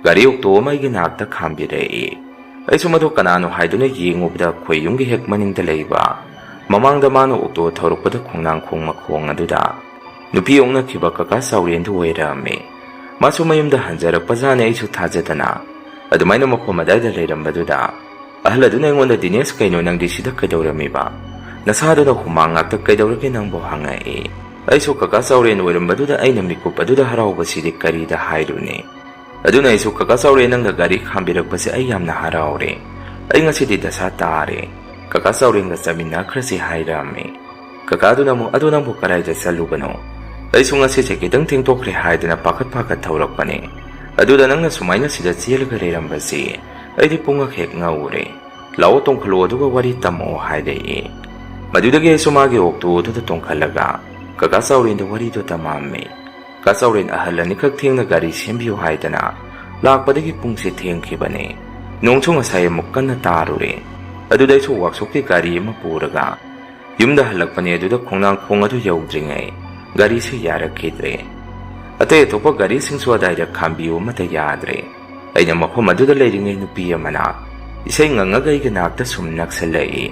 ꯒꯥꯔꯤ ꯑꯣꯛꯇꯣ ꯑꯃ ꯑꯩꯒꯤ ꯅꯥꯛꯇ ꯈꯥꯝꯕꯤꯔꯛꯏ꯫ ꯑꯩꯁꯨ ꯃꯗꯨ ꯀꯅꯥꯅꯣ ꯍꯥꯏꯗꯨꯅ ꯌꯦꯡꯉꯨꯕꯗ ꯑꯩꯈꯣꯏ ꯌꯨꯝꯒꯤ ꯍꯦꯛ ꯃꯅꯤꯡꯗ ꯂꯩꯕ, ꯃꯃꯥꯡꯗ ꯃꯥꯅ ꯑꯣꯛꯇꯣ ꯊꯧꯔꯛꯄꯗ ꯈꯣꯡꯅꯥꯡ ꯈꯣꯡ ꯃꯈꯣꯡ ꯑꯗꯨꯗ ꯅꯨꯄꯤ ꯑꯣꯛꯅꯈꯤꯕ ꯀꯀꯥ ꯆꯥꯎꯔꯦꯟꯗꯨ ꯑꯣꯏꯔꯝꯃꯤ꯫ ꯃꯥꯁꯨ ꯃꯌꯨꯝꯗ ꯍꯟꯖꯔꯛꯄꯖꯥꯠꯅꯤ, ꯑꯩꯁꯨ ꯊꯥꯖꯗꯅ꯫ ꯑꯗꯨꯃꯥꯏꯅ ꯃꯐꯝ ꯑꯗꯥꯏꯗ ꯂꯩꯔꯝꯕꯗꯨꯗ ꯑꯍꯜ ꯑꯗꯨꯅ ꯑꯩꯉꯣꯟꯗ, "ꯗꯤꯅꯦꯁ, ꯀꯩꯅꯣ ꯅꯪꯗꯤ ꯁꯤꯗ ꯀꯩꯗꯧꯔꯝꯃꯤꯕ? ꯅꯁꯥꯗꯨꯅ ꯍꯨꯃꯥꯡ ꯉꯥꯛꯇ ꯀꯩꯗꯧꯔꯒꯦ ꯅꯪꯕꯨ?" ꯍꯪꯉꯛꯏ꯫ ꯑꯩꯁꯨ ꯀꯀꯥ ꯆꯥꯎꯔꯦꯟ ꯑꯣꯏꯔꯝꯕꯗꯨꯗ ꯑꯩꯅ ꯃꯤꯀꯨꯞ ꯑꯗꯨꯗ ꯍꯔꯥꯎꯕꯁꯤꯗꯤ ꯀꯔꯤꯗ ꯍꯥꯏꯔꯨꯅꯤ꯫ ꯑꯗꯨꯅ ꯑꯩꯁꯨ, "ꯀꯀꯥ ꯆꯥꯎꯔꯦꯟ, ꯅꯪꯅ ꯒꯥꯔꯤ ꯈꯥꯝꯕꯤꯔꯛꯄꯁꯦ ꯑꯩ ꯌꯥꯝꯅ ꯍꯔꯥꯎꯔꯦ꯫ ꯑꯩ ꯉꯁꯤꯗꯤ ꯗꯁꯥ ꯇꯥꯔꯦ꯫ ꯀꯀꯥ ꯆꯥꯎꯔꯦꯟꯒ ꯆꯠꯃꯤꯟꯅꯈ꯭ꯔꯁꯤ" ꯍꯥꯏꯔꯝꯃꯤ꯫ ꯀꯀꯥꯗꯨꯅ ꯑꯃꯨꯛ, "ꯑꯗꯨ ꯅꯪꯕꯨ ꯀꯗꯥꯏꯗ ꯆꯠꯂꯨꯕꯅꯣ? ꯑꯩꯁꯨ ꯉꯁꯤꯁꯦ ꯈꯤꯇꯪ ꯊꯦꯡꯗꯣꯛꯈ꯭ꯔꯦ" ꯍꯥꯏꯗꯅ ꯄꯥꯈꯠ ꯄꯥꯈꯠ ꯊꯧꯔꯛꯄꯅꯦ꯫ ꯑꯗꯨꯗ ꯅꯪꯅ ꯁꯨꯃꯥꯏꯅ ꯁꯤꯗ ꯆꯦꯜꯂꯒ ꯂꯩꯔꯝꯕꯁꯤ ꯑꯩꯗꯤ ꯄꯨꯡꯉꯛ ꯍꯦꯛ ꯉꯛꯎꯔꯦ꯫ "ꯂꯥꯛꯑꯣ, ꯇꯣꯡꯈꯠꯂꯛꯑꯣ, ꯑꯗꯨꯒ ꯋꯥꯔꯤ ꯇꯝꯃꯛꯑꯣ" ꯍꯥꯏꯔꯛꯏ꯫ ꯃꯗꯨꯗꯒꯤ ꯑꯩꯁꯨ ꯃꯥꯒꯤ ꯑꯣꯛꯇꯣ ꯑꯗꯨꯗ ꯇꯣꯡꯈꯠꯂꯒ ꯀꯀꯥ ꯆꯥꯎꯔꯦꯟꯗ ꯋꯥꯔꯤꯗꯨ ꯇꯝꯃꯝꯃꯤ꯫ ꯀꯀꯥ ꯆꯥꯎꯔꯦꯟ ꯑꯍꯜ ꯑꯅꯤꯈꯛ ꯊꯦꯡꯅ ꯒꯥꯔꯤ ꯁꯦꯝꯕꯤꯌꯨ ꯍꯥꯏꯗꯅ ꯂꯥꯛꯄꯗꯒꯤ ꯄꯨꯡꯁꯦ ꯊꯦꯡꯈꯤꯕꯅꯦ꯫ ꯅꯣꯡꯁꯨ ꯉꯁꯥꯏ ꯑꯃꯨꯛ ꯀꯟꯅ ꯇꯥꯔꯨꯔꯦ꯫ ꯑꯗꯨꯗ ꯑꯩꯁꯨ ꯋꯥꯛꯁꯣꯞꯀꯤ ꯒꯥꯔꯤ ꯑꯃ ꯄꯨꯔꯒ ꯌꯨꯝꯗ ꯍꯜꯂꯛꯄꯅꯦ꯫ ꯑꯗꯨꯗ ꯈꯣꯡꯅꯥꯡꯈꯣꯡ ꯑꯗꯨ ꯌꯧꯗ꯭ꯔꯤꯉꯩ ꯒꯥꯔꯤꯁꯦ ꯌꯥꯔꯛꯈꯤꯗ꯭ꯔꯦ꯫ ꯑꯇꯩ ꯑꯇꯣꯞꯄ ꯒꯥꯔꯤꯁꯤꯡꯁꯨ ꯑꯗꯥꯏꯗ ꯈꯥꯝꯕꯤꯌꯨ ꯑꯃꯠꯇ ꯌꯥꯗ꯭ꯔꯦ꯫ ꯑꯩꯅ ꯃꯐꯝ ꯑꯗꯨꯗ ꯂꯩꯔꯤꯉꯩ ꯅꯨꯄꯤ ꯑꯃꯅ ꯏꯁꯩ ꯉꯪꯉꯒ ꯑꯩꯒꯤ ꯅꯥꯛꯇ ꯁꯨꯝ ꯅꯛꯁꯜꯂꯛꯏ꯫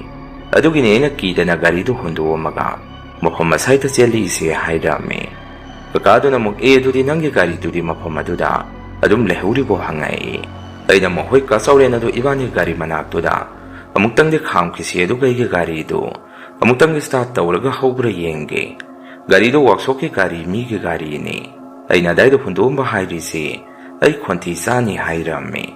ꯑꯗꯨꯒꯤꯅꯦ ꯑꯩꯅ ꯀꯤꯗꯅ ꯒꯥꯔꯤꯗꯨ ꯍꯨꯟꯗꯣꯛꯑꯝꯃꯒ ꯃꯐꯝ ꯑꯁꯥꯏꯗ ꯆꯦꯜꯂꯛꯏꯁꯦ ꯍꯥꯏꯔꯝꯃꯤ꯫ ꯀꯀꯥꯗꯨꯅ ꯑꯃꯨꯛ, "ꯑꯦ, ꯑꯗꯨꯗꯤ ꯅꯪꯒꯤ ꯒꯥꯔꯤꯗꯨꯗꯤ ꯃꯐꯝ ꯑꯗꯨꯗ ꯑꯗꯨꯝ ꯂꯩꯍꯧꯔꯤꯕꯣ?" ꯍꯪꯉꯛꯏ꯫ ꯑꯩꯅ ꯑꯃꯨꯛ, "ꯍꯣꯏ ꯀꯥ ꯆꯥꯎꯔꯦꯟ, ꯑꯗꯨ ꯏꯕꯥꯅꯤ ꯒꯥꯔꯤ ꯃꯅꯥꯛꯇꯨꯗ ꯑꯃꯨꯛꯇꯪꯗꯤ ꯈꯥꯝꯈꯤꯁꯤ, ꯑꯗꯨꯒ ꯑꯩꯒꯤ ꯒꯥꯔꯤꯗꯨ ꯑꯃꯨꯛꯇꯪꯗꯤ ꯁ꯭ꯇꯥꯔꯠ ꯇꯧꯔꯒ ꯍꯧꯕ꯭ꯔꯥ ꯌꯦꯡꯒꯦ꯫ ꯒꯥꯔꯤꯗꯣ ꯋꯥꯛꯁꯣꯞꯀꯤ ꯒꯥꯔꯤ, ꯃꯤꯒꯤ ꯒꯥꯔꯤꯅꯤ꯫ ꯑꯩꯅ ꯑꯗꯥꯏꯗ ꯍꯨꯟꯗꯣꯛꯑꯝꯕ ꯍꯥꯏꯔꯤꯁꯤ ꯑꯩ ꯈꯣꯟꯊꯤ ꯆꯥꯅꯤ" ꯍꯥꯏꯔꯝꯃꯤ꯫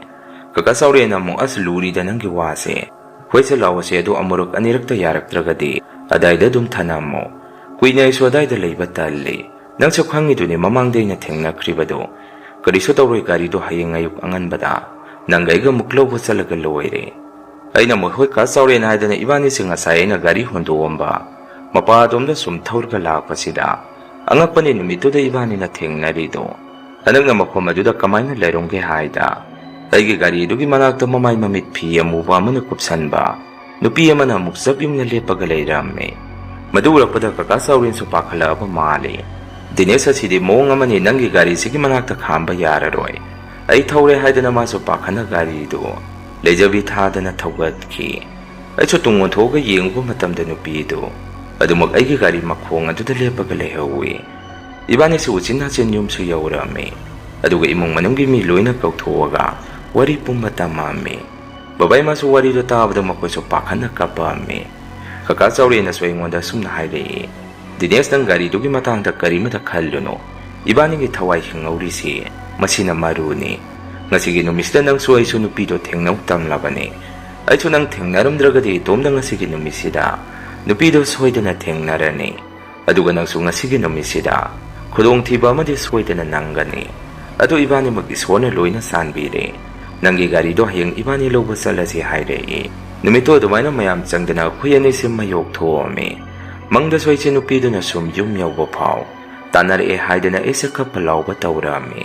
ꯀꯀꯥ ꯆꯥꯎꯔꯦꯟꯅ ꯑꯃꯨꯛ, "ꯑꯁ, ꯂꯨꯔꯤꯗ ꯅꯪꯒꯤ ꯋꯥꯁꯦ꯫ ꯍꯣꯏꯁꯦ, ꯂꯥꯛꯑꯣꯁꯦ, ꯑꯗꯣ ꯑꯃꯨꯔꯛ ꯑꯅꯤꯔꯛꯇ ꯌꯥꯔꯛꯇ꯭ꯔꯒꯗꯤ ꯑꯗꯥꯏꯗ ꯑꯗꯨꯝ ꯊꯅꯝꯃꯣ꯫ ꯀꯨꯏꯅ ꯑꯩꯁꯨ ꯑꯗꯥꯏꯗ ꯂꯩꯕ ꯇꯜꯂꯤ꯫ ꯅꯪꯁꯨ ꯈꯪꯉꯤꯗꯨꯅꯤ ꯃꯃꯥꯡꯗ ꯑꯩꯅ ꯊꯦꯡꯅꯈ꯭ꯔꯤꯕꯗꯣ꯫ ꯀꯔꯤꯁꯨ ꯇꯧꯔꯣꯏ, ꯒꯥꯔꯤꯗꯣ ꯍꯌꯦꯡ ꯑꯌꯨꯛ ꯑꯉꯟꯕꯗ ꯅꯪꯒ ꯑꯩꯒ ꯑꯃꯨꯛ ꯂꯧꯕ ꯆꯠꯂꯒ ꯂꯣꯏꯔꯦ"꯫ ꯑꯩꯅ ꯑꯃꯨꯛ, "ꯍꯣꯏ ꯀꯥ ꯆꯥꯎꯔꯦꯟ" ꯍꯥꯏꯗꯅ ꯏꯕꯥꯅꯤꯁꯦ ꯉꯁꯥꯏ ꯑꯩꯅ ꯒꯥꯔꯤ ꯍꯨꯟꯗꯣꯛꯑꯝꯕ ꯃꯄꯥ ꯑꯗꯣꯝꯗ ꯁꯨꯝ ꯊꯧꯔꯒ ꯂꯥꯛꯄꯁꯤꯗ ꯑꯉꯛꯄꯅꯤ, ꯅꯨꯃꯤꯠꯇꯨꯗ ꯏꯕꯥꯅꯤꯅ ꯊꯦꯡꯅꯔꯤꯗꯣ꯫ ꯍꯟꯗꯛꯅ ꯃꯐꯝ ꯑꯗꯨꯗ ꯀꯃꯥꯏꯅ ꯂꯩꯔꯝꯒꯦ ꯍꯥꯏꯗ, ꯑꯩꯒꯤ ꯒꯥꯔꯤꯗꯨꯒꯤ ꯃꯅꯥꯛꯇ ꯃꯃꯥꯏ ꯃꯃꯤꯠ ꯐꯤ ꯑꯃꯨꯕ ꯑꯃꯅ ꯀꯨꯞꯁꯟꯕ ꯅꯨꯄꯤ ꯑꯃꯅ ꯑꯃꯨꯛ ꯆꯞ ꯌꯨꯡꯅ ꯂꯦꯞꯄꯒ ꯂꯩꯔꯝꯃꯦ꯫ ꯃꯗꯨ ꯎꯔꯛꯄꯗ ꯀꯀꯥ ꯆꯥꯎꯔꯦꯟꯁꯨ ꯄꯥꯈꯠꯂꯛꯑꯕ ꯃꯥꯜꯂꯦ꯫ "ꯗꯤꯅꯦꯁ, ꯑꯁꯤꯗꯤ ꯃꯑꯣꯡ ꯑꯃꯅꯤ, ꯅꯪꯒꯤ ꯒꯥꯔꯤꯁꯤꯒꯤ ꯃꯅꯥꯛꯇ ꯈꯥꯝꯕ ꯌꯥꯔꯔꯣꯏ꯫ ꯑꯩ ꯊꯧꯔꯦ" ꯍꯥꯏꯗꯅ ꯃꯥꯁꯨ ꯄꯥꯈꯠꯅ ꯒꯥꯔꯤꯗꯨ ꯂꯩꯖꯕꯤ ꯊꯥꯗꯅ ꯊꯧꯒꯠꯈꯤ꯫ ꯑꯩꯁꯨ ꯇꯨꯡ ꯑꯣꯟꯊꯣꯛꯑꯒ ꯌꯦꯡꯉꯨꯕ ꯃꯇꯝꯗ ꯅꯨꯄꯤꯗꯨ ꯑꯗꯨꯃꯛ ꯑꯩꯒꯤ ꯒꯥꯔꯤ ꯃꯈꯣꯡ ꯑꯗꯨꯗ ꯂꯦꯞꯄꯒ ꯂꯩꯍꯧꯏ꯫ ꯏꯕꯥꯅꯤꯁꯨ ꯎꯆꯤꯟ ꯅꯥꯆꯤꯟ ꯌꯨꯝꯁꯨ ꯌꯧꯔꯛꯑꯝꯃꯤ꯫ ꯑꯗꯨꯒ ꯏꯃꯨꯡ ꯃꯅꯨꯡꯒꯤ ꯃꯤ ꯂꯣꯏꯅ ꯀꯧꯊꯣꯛꯑꯒ ꯋꯥꯔꯤ ꯄꯨꯝꯕ ꯇꯝꯃꯛꯑꯝꯃꯤ꯫ ꯕꯕꯥ ꯏꯃꯥꯁꯨ ꯋꯥꯔꯤꯗꯨ ꯇꯥꯕꯗ ꯃꯈꯣꯏꯁꯨ ꯄꯥꯈꯠꯅ ꯀꯞꯄꯛꯑꯝꯃꯤ꯫ ꯀꯀꯥ ꯆꯥꯎꯔꯦꯟꯅꯁꯨ ꯑꯩꯉꯣꯟꯗ ꯑꯁꯨꯝꯅ ꯍꯥꯏꯔꯛꯏ, "ꯗꯤꯅꯦꯁ, ꯅꯪ ꯒꯥꯔꯤꯗꯨꯒꯤ ꯃꯇꯥꯡꯗ ꯀꯔꯤꯃꯇ ꯈꯜꯂꯨꯅꯨ꯫ ꯏꯕꯥꯅꯤꯒꯤ ꯊꯋꯥꯏ ꯍꯤꯡꯍꯧꯔꯤꯁꯤ ꯃꯁꯤꯅ ꯃꯔꯨꯅꯤ꯫ ꯉꯁꯤꯒꯤ ꯅꯨꯃꯤꯠꯁꯤꯗ ꯅꯪꯁꯨ ꯑꯩꯁꯨ ꯅꯨꯄꯤꯗꯣ ꯊꯦꯡꯅꯧ ꯇꯝꯂꯕꯅꯤ꯫ ꯑꯩꯁꯨ ꯅꯪ ꯊꯦꯡꯅꯔꯝꯗ꯭ꯔꯒꯗꯤ ꯏꯇꯣꯝꯗ ꯉꯁꯤꯒꯤ ꯅꯨꯃꯤꯠꯁꯤꯗ ꯅꯨꯄꯤꯗꯣ ꯁꯣꯏꯗꯅ ꯊꯦꯡꯅꯔꯅꯤ꯫ ꯑꯗꯨꯒ ꯅꯪꯁꯨ ꯉꯁꯤꯒꯤ ꯅꯨꯃꯤꯠꯁꯤꯗ ꯈꯨꯗꯣꯡꯊꯤꯕ ꯑꯃꯗꯤ ꯁꯣꯏꯗꯅ ꯅꯪꯒꯅꯤ꯫ ꯑꯗꯨ ꯏꯕꯥꯅꯤꯃꯛ ꯏꯁꯣꯔꯅ ꯂꯣꯏꯅ ꯆꯥꯟꯕꯤꯔꯦ꯫ ꯅꯪꯒꯤ ꯒꯥꯔꯤꯗꯣ ꯍꯌꯦꯡ ꯏꯕꯥꯅꯤ ꯂꯧꯕ ꯆꯠꯂꯁꯤ" ꯍꯥꯏꯔꯛꯏ꯫ ꯅꯨꯃꯤꯠꯇꯣ ꯑꯗꯨꯃꯥꯏꯅ ꯃꯌꯥꯝ ꯆꯪꯗꯅ ꯑꯩꯈꯣꯏ ꯑꯅꯤꯁꯦ ꯃꯌꯣꯛ ꯊꯣꯛꯑꯝꯃꯤ꯫ ꯃꯪꯗꯁꯨ ꯑꯩꯁꯦ ꯅꯨꯄꯤꯗꯨꯅ ꯁꯨꯝ ꯌꯨꯝ ꯌꯧꯕ ꯐꯥꯎ ꯇꯥꯟꯅꯔꯛꯑꯦ ꯍꯥꯏꯗꯅ ꯑꯩꯁꯦ ꯀꯞꯄ ꯂꯥꯎꯕ ꯇꯧꯔꯛꯑꯝꯃꯤ꯫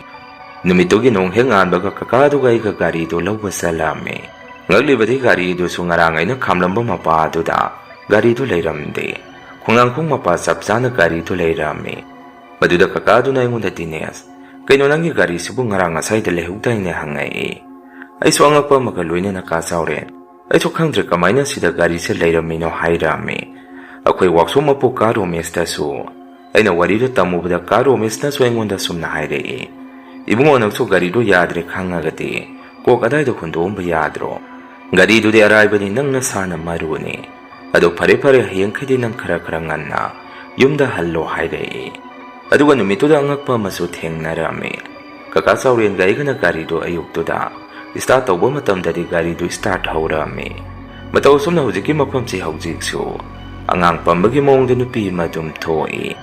ꯅꯨꯃꯤꯠꯇꯨꯒꯤ ꯅꯣꯡ ꯍꯦꯛ ꯉꯥꯟꯕꯒ ꯀꯀꯥꯗꯨꯒ ꯑꯩꯒ ꯒꯥꯔꯤꯗꯨ ꯂꯧꯕ ꯆꯠꯂꯝꯃꯤ꯫ ꯉꯛꯂꯤꯕꯗꯤ ꯒꯥꯔꯤꯗꯨꯁꯨ ꯉꯔꯥꯡ ꯑꯩꯅ ꯈꯥꯝꯂꯝꯕ ꯃꯄꯥ ꯑꯗꯨꯗ ꯒꯥꯔꯤꯗꯨ ꯂꯩꯔꯝꯗꯦ꯫ ꯈꯣꯡꯅꯥꯡꯈꯣꯡ ꯃꯄꯥ ꯆꯞ ꯆꯥꯅ ꯒꯥꯔꯤꯗꯨ ꯂꯩꯔꯝꯃꯤ꯫ ꯃꯗꯨꯗ ꯀꯀꯥꯗꯨꯅ ꯑꯩꯉꯣꯟꯗ, "ꯗꯤꯅꯦꯁ, ꯀꯩꯅꯣ ꯅꯪꯒꯤ ꯒꯥꯔꯤꯁꯤꯕꯨ ꯉꯔꯥꯡ ꯉꯁꯥꯏꯗ ꯂꯩꯍꯧꯗꯥꯏꯅꯦ?" ꯍꯪꯉꯛꯏ꯫ ꯑꯩꯁꯨ ꯑꯉꯛꯄ ꯑꯃꯒ ꯂꯣꯏꯅꯅ, "ꯀꯥ ꯆꯥꯎꯔꯦꯟ, ꯑꯩꯁꯨ ꯈꯪꯗ꯭ꯔꯦ ꯀꯃꯥꯏꯅ ꯁꯤꯗ ꯒꯥꯔꯤꯁꯦ ꯂꯩꯔꯝꯃꯤꯅꯣ" ꯍꯥꯏꯔꯛꯑꯝꯃꯤ꯫ ꯑꯩꯈꯣꯏ ꯋꯥꯛꯁꯣꯞ ꯃꯄꯨ ꯀꯥ ꯔꯣꯃꯦꯁꯇꯁꯨ ꯑꯩꯅ ꯋꯥꯔꯤꯗꯨ ꯇꯝꯃꯨꯕꯗ ꯀꯥ ꯔꯣꯃꯦꯁꯅꯁꯨ ꯑꯩꯉꯣꯟꯗ ꯁꯨꯝꯅ ꯍꯥꯏꯔꯛꯏ, "ꯏꯕꯨꯡꯉꯣ, ꯅꯪꯁꯨ ꯒꯥꯔꯤꯗꯨ ꯌꯥꯗ꯭ꯔꯦ ꯈꯪꯉꯒꯗꯤ ꯀꯣꯛ ꯑꯗꯥꯏꯗ ꯍꯨꯟꯗꯣꯛꯑꯝꯕ ꯌꯥꯗ꯭ꯔꯣ? ꯒꯥꯔꯤꯗꯨꯗꯤ ꯑꯔꯥꯏꯕꯅꯤ, ꯅꯪ ꯅꯁꯥꯅ ꯃꯔꯨꯅꯤ꯫ ꯑꯗꯣ ꯐꯔꯦ ꯐꯔꯦ, ꯍꯌꯦꯡꯈꯩꯗꯤ ꯅꯪ ꯈꯔ ꯈꯔ ꯉꯟꯅ ꯌꯨꯝꯗ ꯍꯜꯂꯣ" ꯍꯥꯏꯔꯛꯏ꯫ ꯑꯗꯨꯒ ꯅꯨꯃꯤꯠꯇꯨꯗ ꯑꯉꯛꯄ ꯑꯃꯁꯨ ꯊꯦꯡꯅꯔꯝꯃꯤ꯫ ꯀꯀꯥ ꯆꯥꯎꯔꯦꯟꯒ ꯑꯩꯒꯅ ꯒꯥꯔꯤꯗꯨ ꯑꯌꯨꯛꯇꯨꯗ start ꯇꯧꯕ ꯃꯇꯝꯗꯗꯤ ꯒꯥꯔꯤꯗꯨ start ꯍꯧꯔꯝꯃꯤ꯫ ꯃꯇꯧ ꯑꯁꯨꯝꯅ ꯍꯧꯖꯤꯛꯀꯤ ꯃꯐꯝꯁꯤ ꯍꯧꯖꯤꯛꯁꯨ ꯑꯉꯥꯡ ꯄꯝꯕꯒꯤ ꯃꯑꯣꯡꯗ ꯅꯨꯄꯤ ꯑꯃ ꯑꯗꯨꯝ ꯊꯣꯛꯏ꯫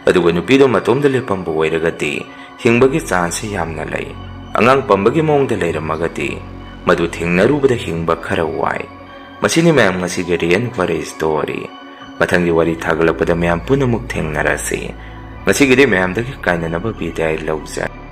ꯑꯗꯨꯒ ꯅꯨꯄꯤꯗꯣ ꯃꯇꯣꯝꯗ ꯂꯦꯞꯄꯝꯕ ꯑꯣꯏꯔꯒꯗꯤ ꯍꯤꯡꯕꯒꯤ chance ꯌꯥꯝꯅ ꯂꯩ꯫ ꯑꯉꯥꯡ ꯄꯝꯕꯒꯤ ꯃꯑꯣꯡꯗ ꯂꯩꯔꯝꯃꯒꯗꯤ ꯃꯗꯨ ꯊꯦꯡꯅꯔꯨꯕꯗ ꯍꯤꯡꯕ ꯈꯔ ꯋꯥꯏ꯫ ꯃꯁꯤꯅꯤ ꯃꯌꯥꯝ ꯉꯁꯤꯒꯤ Real War Story꯫ ꯃꯊꯪꯒꯤ ꯋꯥꯔꯤ ꯊꯥꯒꯠꯂꯛꯄꯗ ꯃꯌꯥꯝ ꯄꯨꯟꯅꯃꯛ ꯊꯦꯡꯅꯔꯁꯤ꯫ ꯉꯁꯤꯒꯤꯗꯤ ꯃꯌꯥꯝꯗꯒꯤ ꯀꯥꯏꯅꯅꯕ ꯕꯤꯗꯥꯏ ꯂꯧꯖꯔꯦ꯫